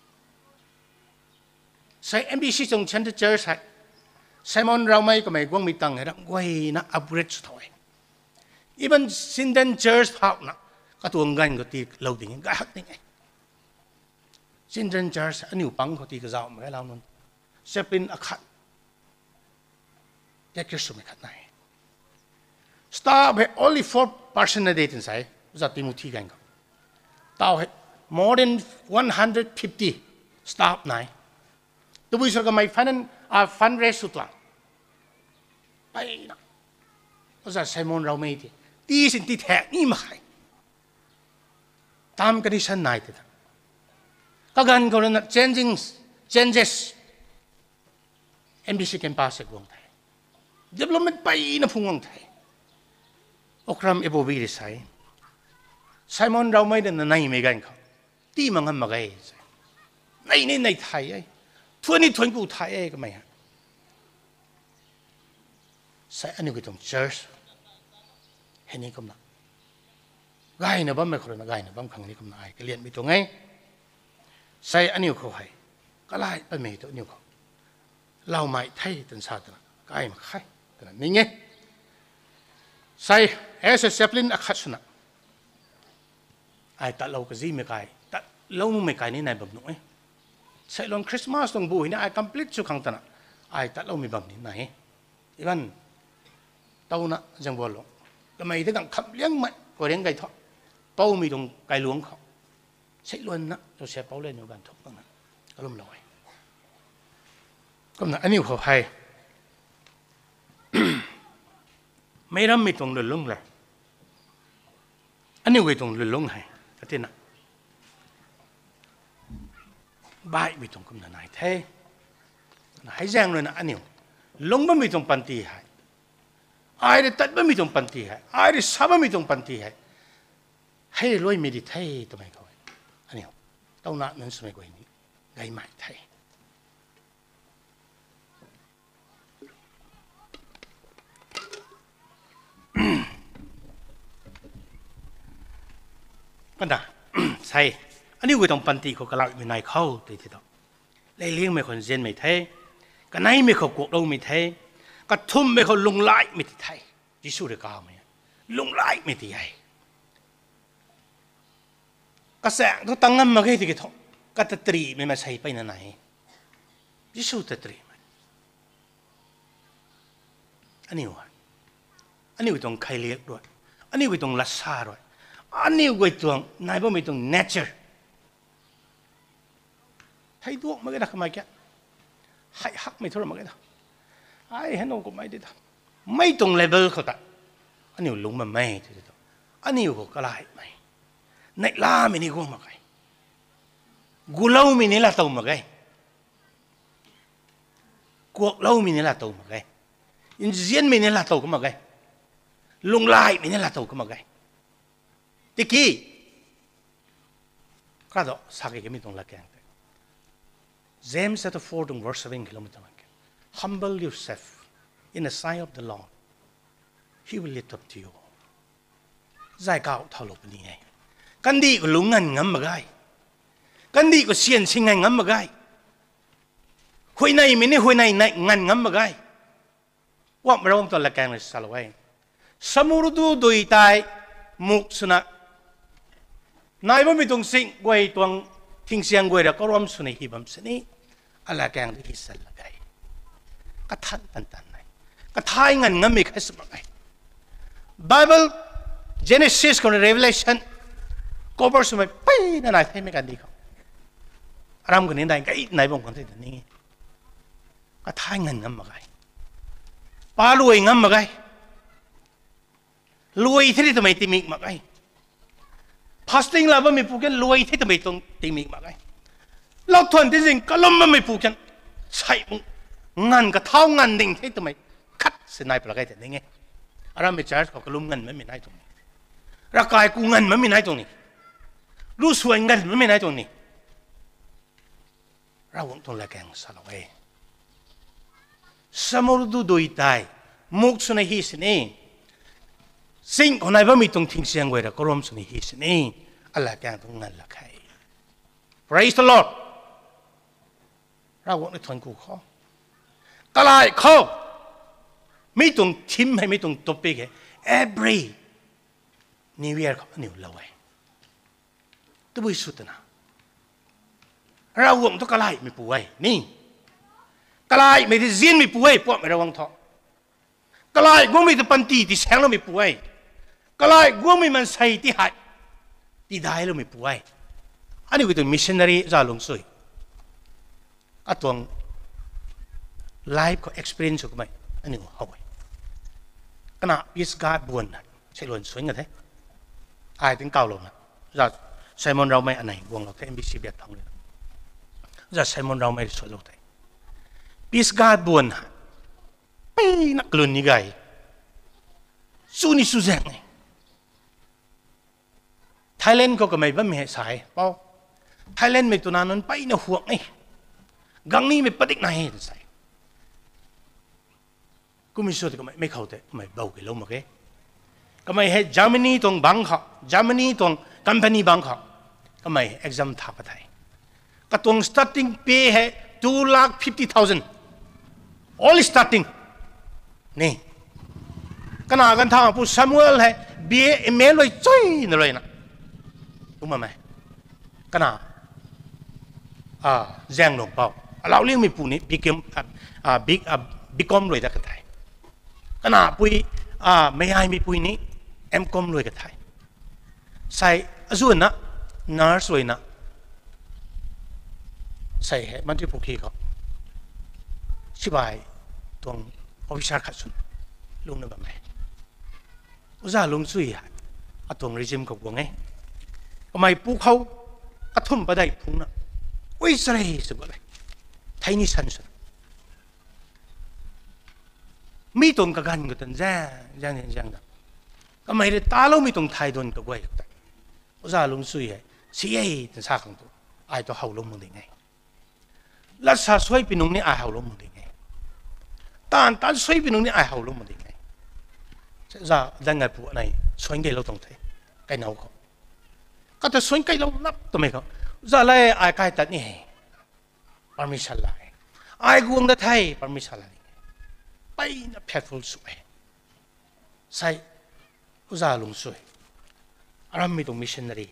Sei M B C tuang Central Church hei Simon Raumei kamei guangmei tang hei ramh guayna upgrade sw thau e. Even Children Church phauhna katuang ganv khou tii lou ding e, gay hak ding e. Children Church aniu pang khou tii kazauh mak e lau nunc. Chaplain akhat take care swmei khat nai. Staff hei only four person na de twna sa e, Oja Timothy ganv khou. Tau hei more than one hundred fifty staff nai. Tabui sw kamei fund, a fund raise sw tuang. Mpeyna Oja Simon Raumei tei tii sin tii thak ni mak khe. Term condition nai tei ta, kaganv khou rui na changing, changes, M B C campus hei guang the. Development mpeyna phung guang the. Okram Ebobi rui sa e, Simon Raumei rui na neimei ganv khou tii mak ngam mak ge. Nei ni nei thay e, thuan ni thuan ku thay e kamei hei. Sei aniu ki tuang church hei ni kumna gayna bammei khou rui na gayna bam khang ni kumna ai kalianmei tuang e. Sei aniu khou hei kalai bammei tu aniu khou loumei the twna sa twna kai mak khe twna ning e. Sei, as a chaplain akhat swna ai tatlou kazimei kai, tatloumei kai ni nai bam nuh e. Seiluan Christmas tuang bu hei ni ai complete sw khang twna ai tatloumei bam ni nai e. Even towna Zangbuanlung kamei ta gang kham liangmei kariang gay thu, poumei tuang kailuang khou seiluanna Joseph Pou le niw ganv thuk tangna kalumlou e. Kumna aniu khou hei meic rammei tuang lwnlung le, aniu guay tuang lwnlung hei katina baihmei tuang kumna nai the. Hei zaeng ruina aniu lung bammei tuang panty hei, ai rui tat bammei tuang panty hei, ai rui sa bammei tuang panty hei, hei rui luaimei di the twmei khou aniu towna nunc swmei guay ni gaymei the. Kanda, sei, aniu guay tuang panty khou kalaimei nai khou tei ti tho, leiliangmei khou nzianmei the, kaneimei khou kuakloumei the, kathumhmei khou lunghlaimei ti the. Jisu rui kawmei lunghlaimei ti e. Kachaeng thu tang ngam mak ge tiki thu, katatrihmei maansei peyna nai e. Jisu tatrihmei. Aniu, aniu tuang kheiliak rui, aniu tuang latsa rui, aniu guay tuang nai bammei tuang nature thei duak mak ge da kamei kia, hei hakmei thu ra mak ge da. Ai hei nunc kummei di ta, mei tuang level khou ta aniu lungc bammei tei tu, aniu khou kalaimei, neihlamei ni guang mak ge, guloumei ni laatow mak ge, kuakloumei ni laatow mak ge, nzianmei ni laatow ka mak ge, lunghlaimei ni laatow ka mak ge. Tiki kado sa kei kamei tuang latkaeng tei, James chapter four tuang verse seven kilometer, humble yourself in the sight of the Lord, he will lift up to you. Zay kau thaulou puni e. Kandih khou lungc nganv ngam mak ge, kandih khou syan si nganv ngam mak ge, huayneymei ni huayney nganv ngam mak ge. Kuakmei Ravguangc tuang latkaeng rui salou e, samudra dui tei muk swna, nai bammei tuang sing guay tuang thingsiang guay ra karuam swna hy bam sini, alatkaeng tu hi sa lak ge. Kathan tan tan e, kathai nganv ngammei khat sw mak ge. Bible, Genesis khou Revelation cover swmei peyna nai themei kandih khou, aram kani dai gay nai bam kan the ta ni, kathai nganv ngam mak ge, paluai ngam mak ge, luai the twmei tingmik mak ge. Fasting laa bammeipu kan luai the twmei tuang tingmik mak ge. Lauthuan tizing kalum bammeipu kan sei mung nganv kathau nganv ding the twmei khat si nai pala ge ta ning e. Arammei church khou kalum nganv mamei nai tuang ni, ravkai ku nganv mamei nai tuang ni, lusuai nganv mamei nai tuang ni, Ravguangc tuang latkaeng salou e. Samudra dui tei muk swna hy sini, sing khou nai bammei tuang thingsiang guay ra karuam swna hy sini, alatkaeng tuang nganv lak khe. Praise the Lord. Ravguangc ni thuanc ku khou, kalai khou, mi tuang theme hei, mi tuang topic hei, every New Year khou aniu lou e. Tabui sw twna, Ravguangc thu kalaimeipu e ni, kalaimei ti zianmeipu e, puakmei Ravguangc thu. Kalai guangmei ta panty ti saengloumeipu e. Kalai guangmei maansei ti hei tidailoumeipu e. Aniu ki tuang missionary za lung sui, atuang life khou experience sw kamei aniu how e. Kana Peace God Buan hei seiluan sui nga the. Ai tingkaulouna, za Simon Raomei anei guanglou the, M B C biak thang rui na, za Simon Raomei rui suatlou the. Peace God Buan hei peyna kalun ni gay, chu ni chu zaeng e. Thailand khou kamei bammei hei sa e, pou, Thailandmei twna nunc peyna huak e, gangnimei padik nai e tw sa e. Kummei sw tei kamei mei khou tei kamei bou keylou mak ge. Kamei hei Germany tuang bank khou, Germany tuang company bank khou kamei exam tha pat the. Katuang starting pay hei two lakh fifty thousand. All starting ni. Kana ganv thau pu Samuel hei B A M A lui chuina ruina, kumna mei, kana, a, zaenglung pou, alau liangmei pu ni B Com, a, a, B, a, B Com lui dat ka the. Kana pui, a, meic gaymei pui ni M Com lui ka the. Sei azuanna nurse ruina, sei hei Mantripukhri khou sibai tuang officer khat swn lungcna bam e. Oja Lungchui hei atuang regime khou guang e. Kamei pu khou kathumh padeih phungna, ui, charei sw gu le, thei ni san swn, mi tuang kaganv khou tan zaeng zaeng zaeng zaeng da, kamei rui taloumei tuang thay duan kaguay khou tei, Oja Lungchui hei si e twna sa khang tu, ai tu howlou mak ding e. Latsa suai pi nungc ni ai howlou mak ding e. Taanv taanv suai pi nungc ni ai howlou mak ding e. Za dan ngai pu anei suan keylou tuang the, kainow khou. Kata suan keylou nap twmei khou, za le, ai kai tat ni he, permission la e. Ai guang da the, permission la ni e. Mpeyna faithful sw e. Sei, Oja Lungchui, arammei tuang missionary,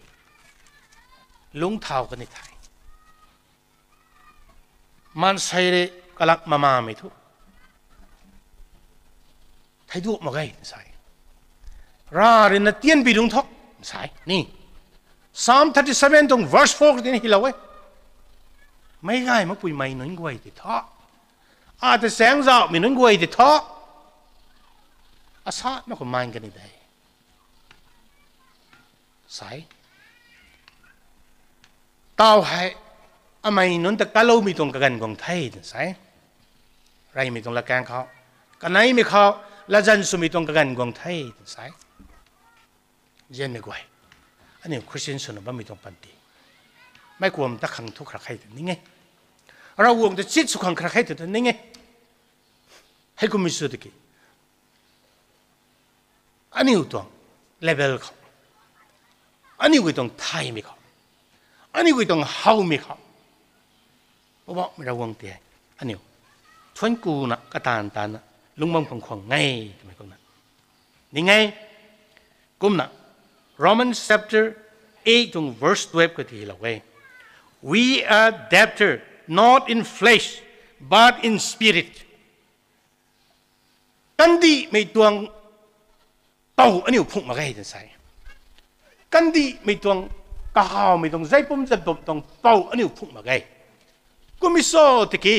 lungc thau kani the. Maansei rui kalak mamamei thu theiduak mak ge sa e. Rav rui na tian pi dungc tho sa e ni. Psalm thirty seven tuang verse four khou tini hylou e. Meic gay makpui mei nunc guay tei thu, ata chaeng zauhmei nunc guay tei thu, asatna khou maan kani de sa e. Tau hei amei nunc ta kaloumei tuang kaganv guang the twna sa e. Reymei tuang latkaeng khou, kaneimei khou, latzan swmei tuang kaganv guang the twna sa e. Nzianmei guay, aniu Christian swna bammei tuang panty, meic kuam ta khang thu khra khe tw ning e. Ravguangc ta chit sw khang khra khe tw ta ning e. Heikummei sw tiki, aniu tuang level khou, aniu gui tuang thaymei khou, aniu gui tuang howmei khou, Poubauhmei Ravguangc tei aniu thuanc kuna kataanv taanna lungc bam khang khwang e twmei kumna ning e. Kumna Romans chapter eight tuang verse twelve khou tei hylou e. We are debtor not in flesh, but in spirit. Kandihmei tuang pou aniu phungh mak ge twna sa e. Kandihmei tuang, kahawmei tuang, zeipum zat bam tuang pou aniu phungh mak ge. Kummei sw tiki,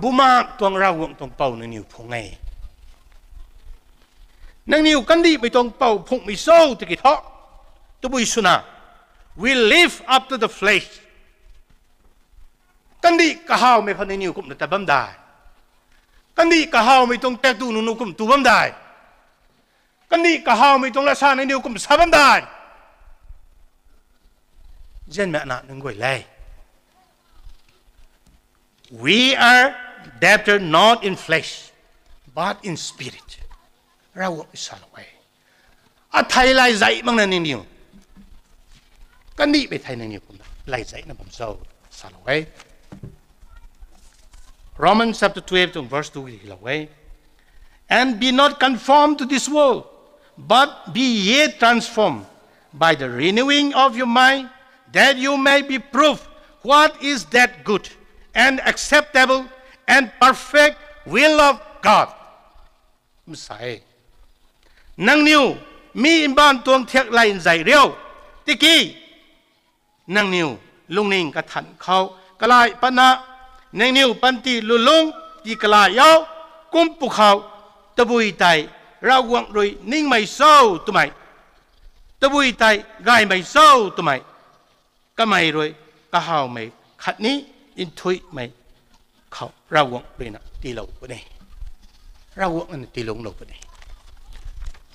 Bumaengh tuang Ravguangc tuang pou nangniw phungc e. Nangniw kandihmei tuang pou phunghmei sw tiki thu, tabui swna, we live up to the flesh. Kandih kahawmei khou nangniw kumna tat bam dai? Kandih kahawmei tuang taektw nangniw kum tu bam dai? Kandih kahawmei tuang lat sa nangniw kum sa bam dai? Nzianmei ana nunc guay le, we are debtor not in flesh, but in spirit. Ravguangc salou e. Athei lay zay makna nangniw, kandihmei thei nangniw kumna lay zayna bam cho, salou e. Romans chapter twelve tuang verse two hylou e. And be not conformed to this world, but be ye transformed by the renewing of your mind, that you may be proof what is that good and acceptable and perfect will of God. Kum sa e, nangniw mi mbaanv tuang thiak lay nzay riu tiki, nangniw lungning kathan khou kalai patna, nangniw panty lulung tii kalai o, kum pwkhou, tabui tei Ravguangc rui ningmei cho twmei, tabui tei gaymei cho twmei, kamei rui kahawmei khatni nthuihmei khou Ravguangc ruina tiilou puni. Ravguangc ruina tiilunglou puni.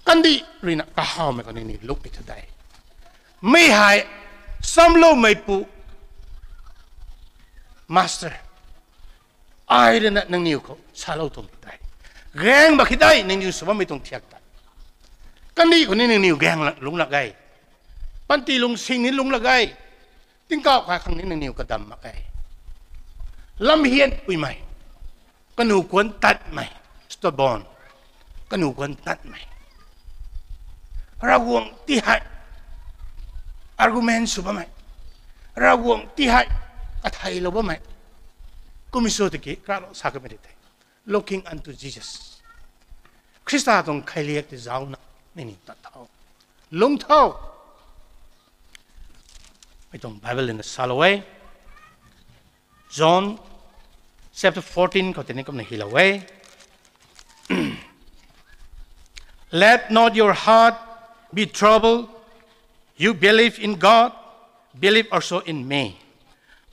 Kandih ruina kahawmei khou nangniw lungc ni thu de. Mi hei samloumeipu, master, ai ruina nangniw khou salou tuang tei, gaeng mak khe de, nangniw sw bammei tuang thiak tei. Kandih khou ni nangniw gaeng lungc lak ge. Panty lungsing ni lungc lak ge. Tingkauh khat khang ni nangniw kadam mak ge. Lamhianpuimei, Kanu kuan tatmei, stubborn. Kanu kuan tatmei. Ravguangc ti hei argument sw bammei. Ravguangc ti hei katheilou bammei. Kummei sw tiki karalo sa kamei di the. Looking unto Jesus. Khrista tuang kheiliak tei zaucna, nangniw tat thau. Lung thau. Mei tuang Bible na salou e. John chapter fourteen khou tei ni kumna hylou e. Let not your heart be troubled. You believe in God, believe also in me.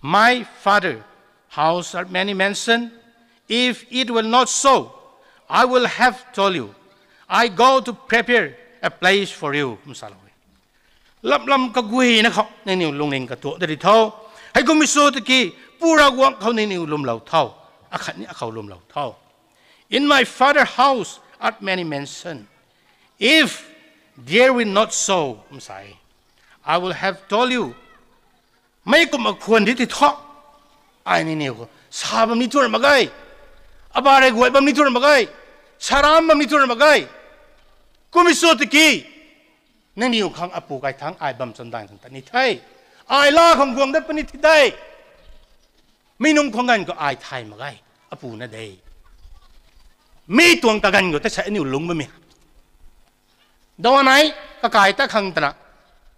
My Father house are many mansion. If it were not so, I will have told you. I go to prepare a place for you. Kum salou e. Lam lam kaguayna khou nangniw lungning katuak da di tho. Hei kummei sw tiki, Pu Ravguangc khou nangniw lwmlou tho. Akhatni akhou lwmlou tho. In my Father house are many mansion. If there were not so, kum sa e, I will have told you. Mei kumna khwan di ti tho. Ai nangniw khou sa bam ni tw ra mak ge. Aba rui guay bam ni tw ra mak ge. Saram bam ni tw ra mak ge. Kummei sw tiki, nangniw khang Apu kai thangc ai bam chan daeng khang tat ni the. Ai laa khang guang dat puni thi de. Mi nunc khwan ganv khou ai thay mak ge. Apu na de. Mi tuang kaganv khou ta sa aniu lungc bammei. Daw nai, kakai ta khang twna,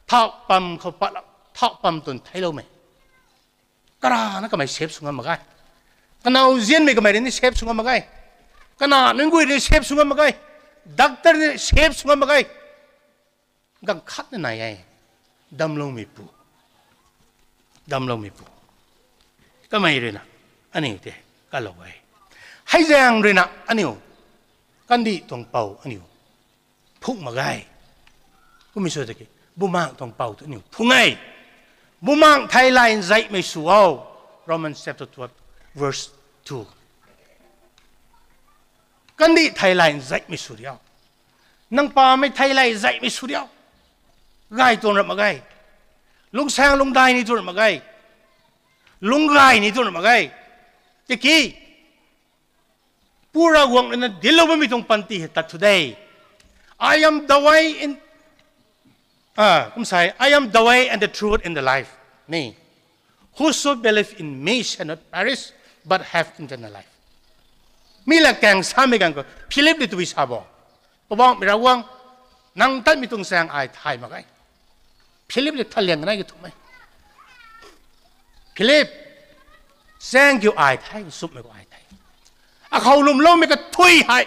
thau pam khou pat, thau pam twn theiloumei. Karana kamei save sw ngam mak ge. Kanow zianmei kamei rui ni save sw ngam mak ge. Kana nunc guay rui ni save sw ngam mak ge. Doctor ni save sw ngam mak ge. Ganv khat na nai e. Damcloumeipu. Damcloumeipu. Kamei ruina aniu tei kalou e. Hei zaeng ruina aniu kandih tuang pou aniu phungc mak ge. Kummei sw tiki, Bumaengh tuang pou tu aniu phungc e. Bumaengh thei lay nzeihmei sw o. Romans chapter twelve, verse two. Kandih thei lay nzeihmei sw riu. Nang pamei thei lay nzeihmei sw riu. Gay tuang ra mak ge. Lungcsaeng lungcdai ni tuang ra mak ge. Lungc gay ni tuang ra mak ge. Tiki, Pu Ravguangc ruina dinclou bammei tuang panty hei tat thu de. I am the way in, ah, kum sa e, I am the way and the truth and the life. Ni, whoso believe in me shall not perish, but have eternal life. Mi latkaeng samei ganv khou Philip rui tabui sa bo. Poubauhmei Ravguangc, nang tatmei tuang chaeng ai thay mak ge. Philip rui thaliang kanei ki thumei. Philip, chaeng kiu ai the, nchumhmei khou ai the. Akhou lwmloumei kathui hei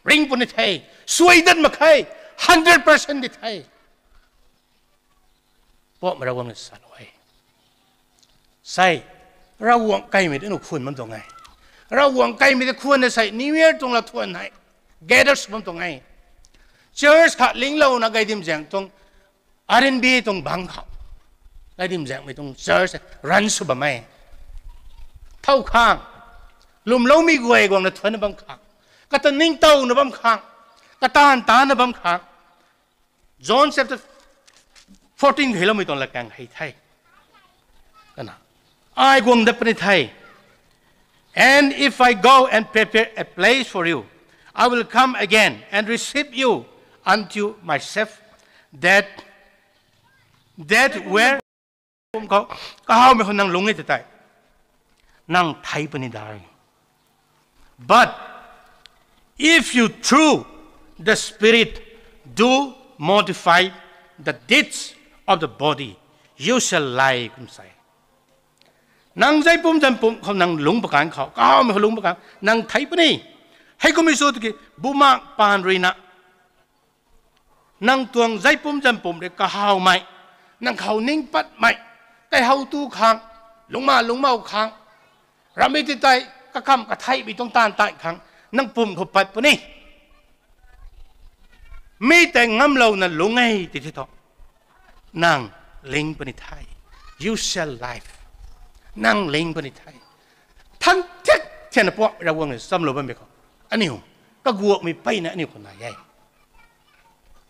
ring puni the, suai dat mak khe, hundred percent di the. Poubauhmei Ravguangc ni salou e. Sei, Ravguangc kaimei tei aniu khwan bam tuang e. Ravguangc kaimei tei khwan na sei, New Year tuang lathuan hei gather sw bam tuang e. Church khat linglouna gay dim zaeng tuang, R N B tuang bangc khou, gay dim zaengmei tuang church run sw bam e. Thow khang, lwmloumei guay guangna thuanna bam khang, kata ningtowna bam khang, kataanv taanna bam khang, John chapter fourteen khou heiloumei tuang latkaeng hei the. Kana, ai guang dat puni the. And if I go and prepare a place for you, I will come again and receive you unto myself, that, that where kum khou, kahawmei khou nang lungc e tei tei, nang thei puni de. But if you through the Spirit do mortify the deeds of the body, you shall live, kum sa e. Nang zeipum zanpum khou nang lungc pakan khou, kahawmei khou lungc pakan, nang thei puni. Hei kummei sw tiki, Bumaengh paan ruina nang tuang zeipum zanpum rui kahawmei, nang khou ning patmei, kaihow tu khang, lungcma lungcmou khang, ramhmei ti tei, kakham katheihmei tuang taanv tei khang, nang pum khou pat puni. Mi tei ngamlouna lungc e ti the thu, nang ling puni the. You shall live. Nang ling puni the. Thangc thiak thiana Poubauhmei Ravguangc ni nchamlou bammei khou, aniu kaguakmei mpeyna aniu khou nai e.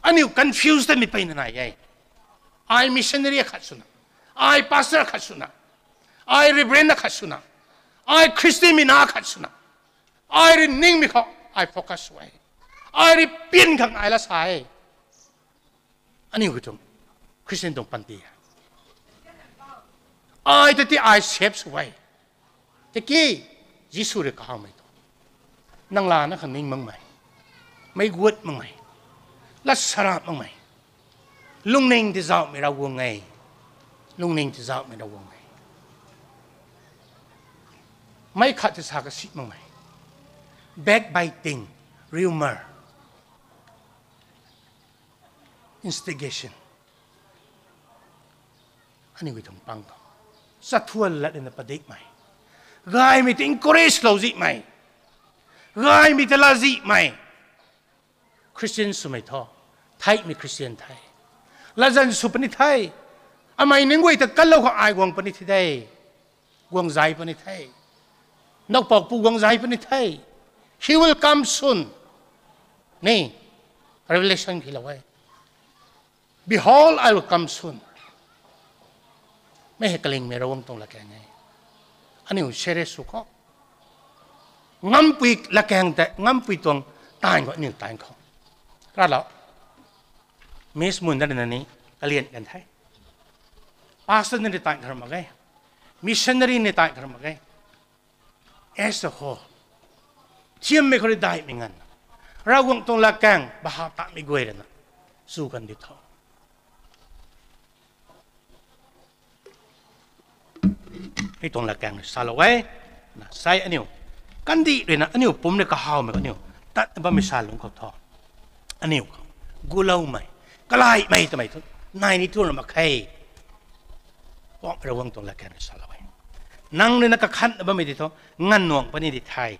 Aniu confuse tamei mpeyna nai e. Ai missionary akhat swna, ai pastor akhat swna, ai reverend akhat swna, ai Christian mei na akhat swna, Ai rui ningmei khou ai focus sw e. Ai rui pian khang ai la sa e. Aniu katuang Christian tuang panty e. Ai ta ti ai save sw e. Tiki Jisu rui kahawmei tu, nang lana khang ning makmei, meic guat makmei, lat sarap makmei, lungning tizauhmei Ravguangc e. Lungning tizauhmei Ravguangc e. Meic khat ti sa kasi makmei, backbiting, rumor, instigation. Aniu katuang pang khou, chathuan lat rina padikmei, gaymei ta encourage lou zihmei, gaymei ta la zihmei Christian swmei thu, theihmei Christian the. Latzan sw puni the. Amei nunc guay ta kanlou khang ai guang puni the de. Guang zay puni the. Nowpakpu guang zay puni the. He will come soon. Ni, Revelation khou lou e. Behold, I will come soon. Mei hei kalingmei Ravguangc tuang latkaeng e. Aniu serious sw khou, ngampui latkaeng tei, ngampui tuang taanv khou, aniu taanv khou, ralou, miss mun dat rina ni kalian kan the. Pastor ni taanv kha mak ge. Missionary ni taanv kha mak ge. As a whole, thiammei khou rui daihmei nganvna, Ravguangc tuang latkaeng bahap tatmei guay rana sw kan di tho. Mei tuang latkaeng rui salou e. Na sai aniu, kandih ruina aniu pumc rui kahawmei khou aniu tatna bammei sa lungc khou thu, aniu khou guloumei, kalaimei twmei thu nai ni thu ra mak khe. Poubauhmei Ravguangc tuang latkaeng rui salou e. Nang ruina kakhanna bammei di thu, nganv nuang puni di the.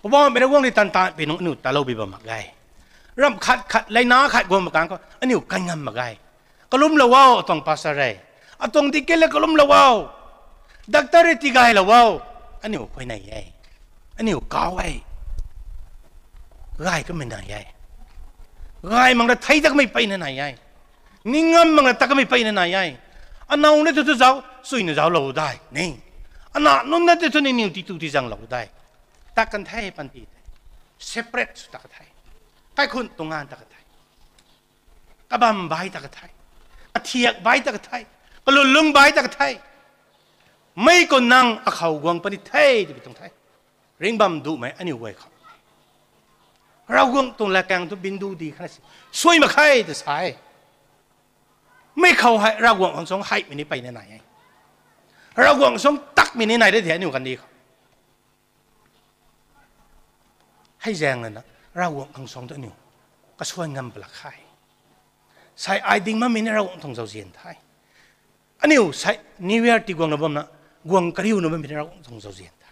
Poubauhmei Ravguangc rui tan taanvpui nungc aniu talou bi bam mak ge. Ramh khat khat, leina khat guang mak kang khou aniu kan ngam mak ge. Kalumlou o, atuang pastor e, atuang deacon le kalumlou o, doctor rui tigaylou o. Aniu khuay nai e. Aniu kau e. Gay kamei nai e. Gay mak ra thei ta kamei peyna nai e. Ning ngam mak ra ta kamei peyna nai e. Anow na tu thu zauc, suina zauclou dai ni. Ana nunc na tu thu ningniw titu tizanglou dai. Tat kan the panty tei. Separate sw ta ka the. Kaikhunh tuang nganv ta ka the. Kabam bai ta ka the. Kathiak bai ta ka the. Kalunlung bai ta ka the. Mei khou nang akhou guang puni the twbi tuang the. Ringbam duhmei aniu guay khou, Ravguangc tuang latkaeng thu bindu di khatna si, suai mak khe ta sa e. Mei khou hei Ravguangc khang suang heimei ni peyna nai e. Ravguangc suang takmei ni nai de the aniu kandih khou. Hei zaeng lana Ravguangc khang suang tu aniu kasuan ngam palak khe. Sai ai ding mammei ni Ravguangc tuang zauzian the. Aniu sai New Year tiguangna bamna, guang kariuna bammei ni Ravguangc tuang zauzian the.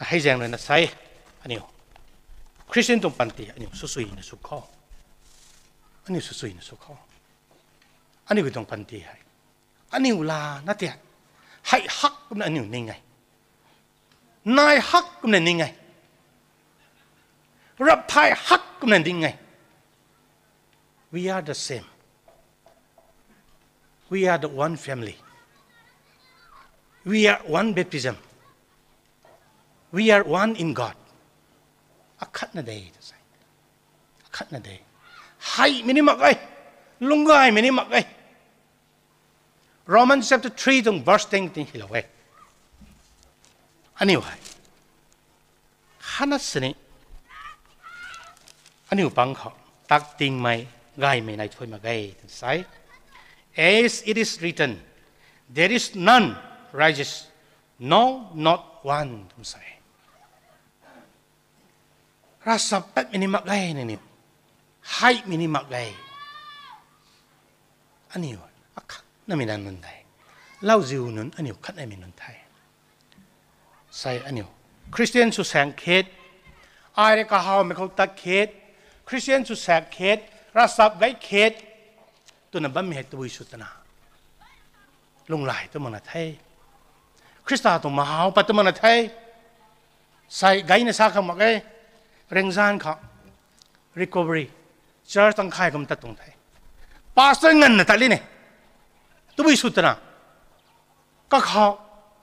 Hei zaeng lana sai aniu Christian tuang panty aniu swsuina sw khou, aniu swsuina sw khou, aniu katuang panty hei, aniu lana tia, hei hak kumna aniu ning e. Nai hak kumna ning e. Rap thay hak kumna ning e. We are the same. We are the one family. We are one baptism. We are one in God. Akhatna de ta sa. Akhatna de. Heimei ni mak e. Lungcgaymei ni mak e. Romans chapter three tuang verse ten tin hilou e. Aniu hei, khatna sini, aniu pang khou, tak tingmei, gaymei nai thuy mak ge twna sa e. As it is written, there is none righteous, no, not one, twna sa e. Ravchaptatmei ni mak ge nangniw. Heimei ni mak ge. Aniu akhatnamei nunc de. Lauziu nunc aniu khatnamei nunc the. Sai aniu Christian sw saeng khet, ai rui kahawmei khou tat khet, Christian sw saeng khet, ravchap gay khet twna bammei hei tabui sw twna, lunghlaic tw makna the. Khrista tuang mahaw pat tw makna the. Sai gayna sa khang mak e. Rengzan khou recovery church tangkhay kum tat tuang the. Pastor nganvna tat li ne, tabui sw twna, kakhou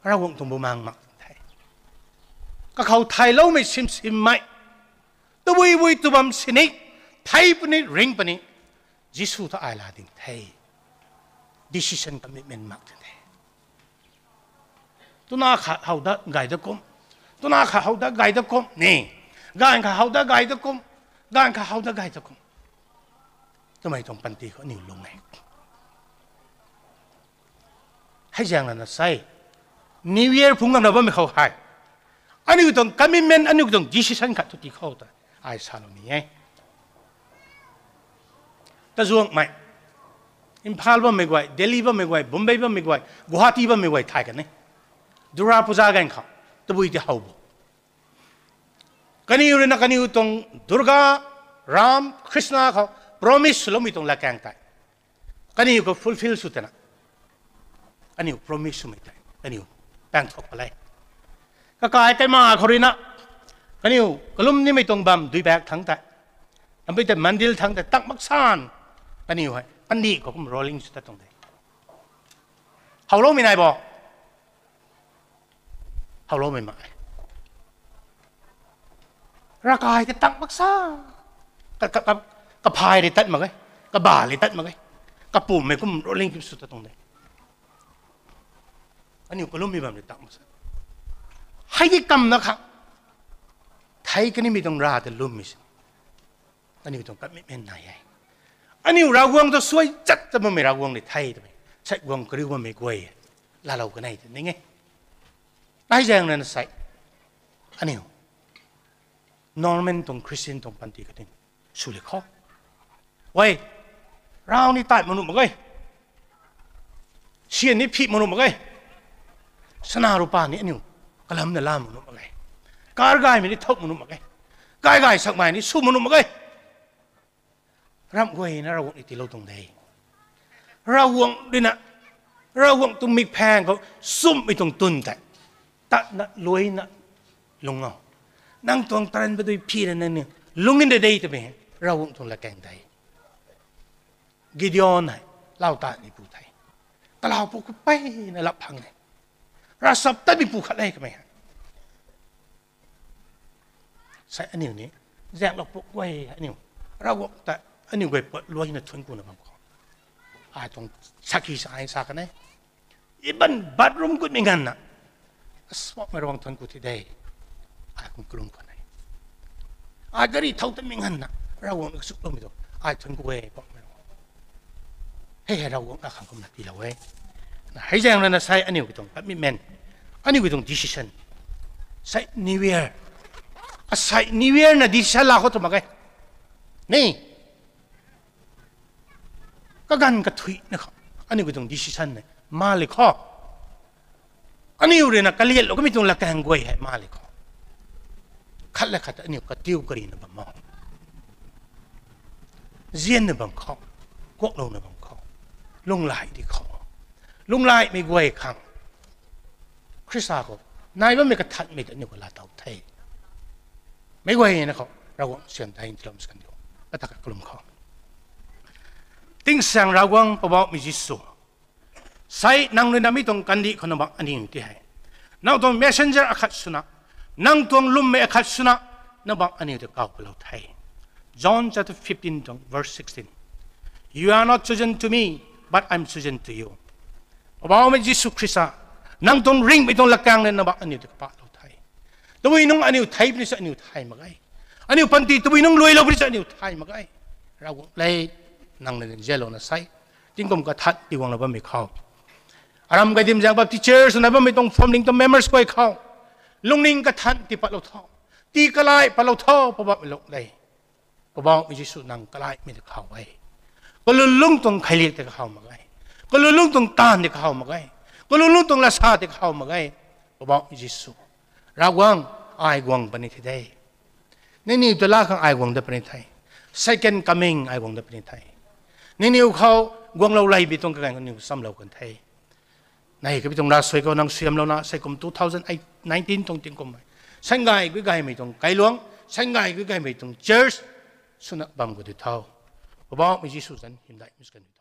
Ravguangc tuang bumaeng mak the. Kakhou thayloumei simsimmei. Tabui bui tw bam sini, thei puni, ring puni. Jisu ta ai la ding the. Decision, commitment mak tei the. Tuna khat how dat gay dat kum. Tuna khat how dat gay dat kum ni. Ganv khat how dat gay dat kum. Ganv khat how dat gay dat kum. Twmei tuang panty khou aniu lung e. Hei zaeng rana sei, New Year phungc ngamna bammei khou hei, aniu tuang commitment, aniu tuang decision khat thu tii khou ta ai salou ni e. Tazuangmei, Imphal bammei guay, Delhi bammei guay, Bombay bammei guay, Guwahati bammei guay thay kan e. Durga Puja ganv khou tabui ti how bo. Kaniw rui na kaniw tuang Durga, Ram, Krishna khou promise swloumei tuang latkaeng tei kaniw khou fulfill sw tana, kaniw promise swmei tei kaniw paengthuk pala e. Kakai kaima khou rui na kaniw kalum nimei tuang bam dui bak thangc tei, ampui tei mandil thangc tei tak mak san, kaniw hei kandih khou kum rolling sw tat tuang de. Howloumei nai bo? Howloumei mak e. Ravkai tei tak mak sa, ka, ka, ka, kaphay rui tat mak e, kaba rui tat mak e, kapummei kum rolling kim sw tat tuang de. Aniu kalummei bam rui tak mak sa. Hei di kamna kha, thei kanimei tuang rav ta lummei si. Aniu tuang commitment nai e. Aniu Ravguangc ta suai chat ta bammei Ravguangc ni the twmei, sei guang kariu bammei guay laalou kanei ta ning e. Hei zaeng rana sei, aniu Norman tuang Christian tuang panty kating sw le khou, e, rav ni tat mak nuh mak ge. Sian ni phih mak nuh mak ge. Sana rupa ni aniu kalam na la mak nuh mak ge. Car gaymei ni thau mak nuh mak ge. Kai gay sakmei ni sw mak nuh mak ge. Ramh guayna Ravguangc ni tiilou tuang de. Ravguangc rui na, Ravguangc tuang mikphaeng khou sumhmei tuang twn tei tatna luaina lung o. Nang tuang taran padui phina nang ni lung in de de twmei Ravguangc tuang latkaeng de. Gideon hei lau tatmeipu the. Kalaupu khou peyna lap phang e. Ravchaptatmeipu khat e kamei hei. Sei aniu ni zaenglou puk guay aniu Ravguangc ta aniu guay pat luaina thuanc kuna bam khou, ai tuang sakhi sa ai sa kan e. Even bathroom gutmei nganvna, asmokmei Ravguangc thuanc ku thi de. Ai kum kalum khwan e. Ai gari thau tamei nganvna Ravguangc kasukloumei tu ai thuanc ku e, pakmei Ravguangc. Hei hei Ravguangc akhang kumna tiilou e. Na hei zaeng rana sei aniu ki tuang commitment, aniu ki tuang decision. Sei New Year, asei New Year na decision la khou tw mak ge. Ni kaganv kathuina khou aniu ki tuang decision ne ma le khou, aniu rui na kaliatlou kamei tuang latkaeng guay hei ma le khou, khat le khat aniu katiu karina bam o. Zianna bam khou, kuaklouna bam khou, lunghlaic di khou, lunghlaicmei guay khang Khrista khou nai bammei kathanmei ta aniu khou laatow the. Meic guayna khou Ravguangc siam thei ntiloumei kan diu. Kata ka kalum khou, Tingsaeng Ravguangc Poubauhmei Jisu, sei nang rui na mi tuang kandih khou na bam aniu ti hei, nang tuang messenger akhat swna, nang tuang lwmmei akhat swna, na bam aniu ta kaw palou the. John chapter fifteen tuang verse sixteen. You are not chosen to me, but I'm chosen to you. Poubauhmei Jisu Khrista, nang tuang ringhmei tuang latkaeng rui na bam aniu ta kapahlou the. Tabui nungc aniu thei puni sa aniu thay mak ge. Aniu panty tabui nungc luailou puni sa aniu thay mak ge. Ravguangc le, nang na zialouna sei tingkum kathan ti guanglou bammei khou, aram Kaidim Zaeng Baptist Church na bammei tuang phuamling tuang members guay khou, lungning kathan ti patlou tho, ti kalai patlou tho, Poubauhmei lung le. Poubauhmei Jisu nang kalaimei ta kahaw e. Kalun lungc tuang kheiliak ta kahaw mak ge. Kalun lungc tuang taanv ta kahaw mak ge. Kalun lungc tuang lasa ta kahaw mak ge. Poubauhmei Jisu, Ravguangc, ai guang puni the de. Nangniw ta laa khang ai guang dat puni the. Second coming ai guang dat puni the. Nangniw khou guanglou lay bi tuang kaganv khou niw chamlou kan the. Nai kabi tuang ravsuai khou nang suaihiamlouna sei kum two thousand nineteen tuang tingkum hei sangay gui gaymei tuang kailuang, sangay gui gaymei tuang church swna bam khou di tho. Poubauhmei Jisu zanc hymdaihmei sw kan di.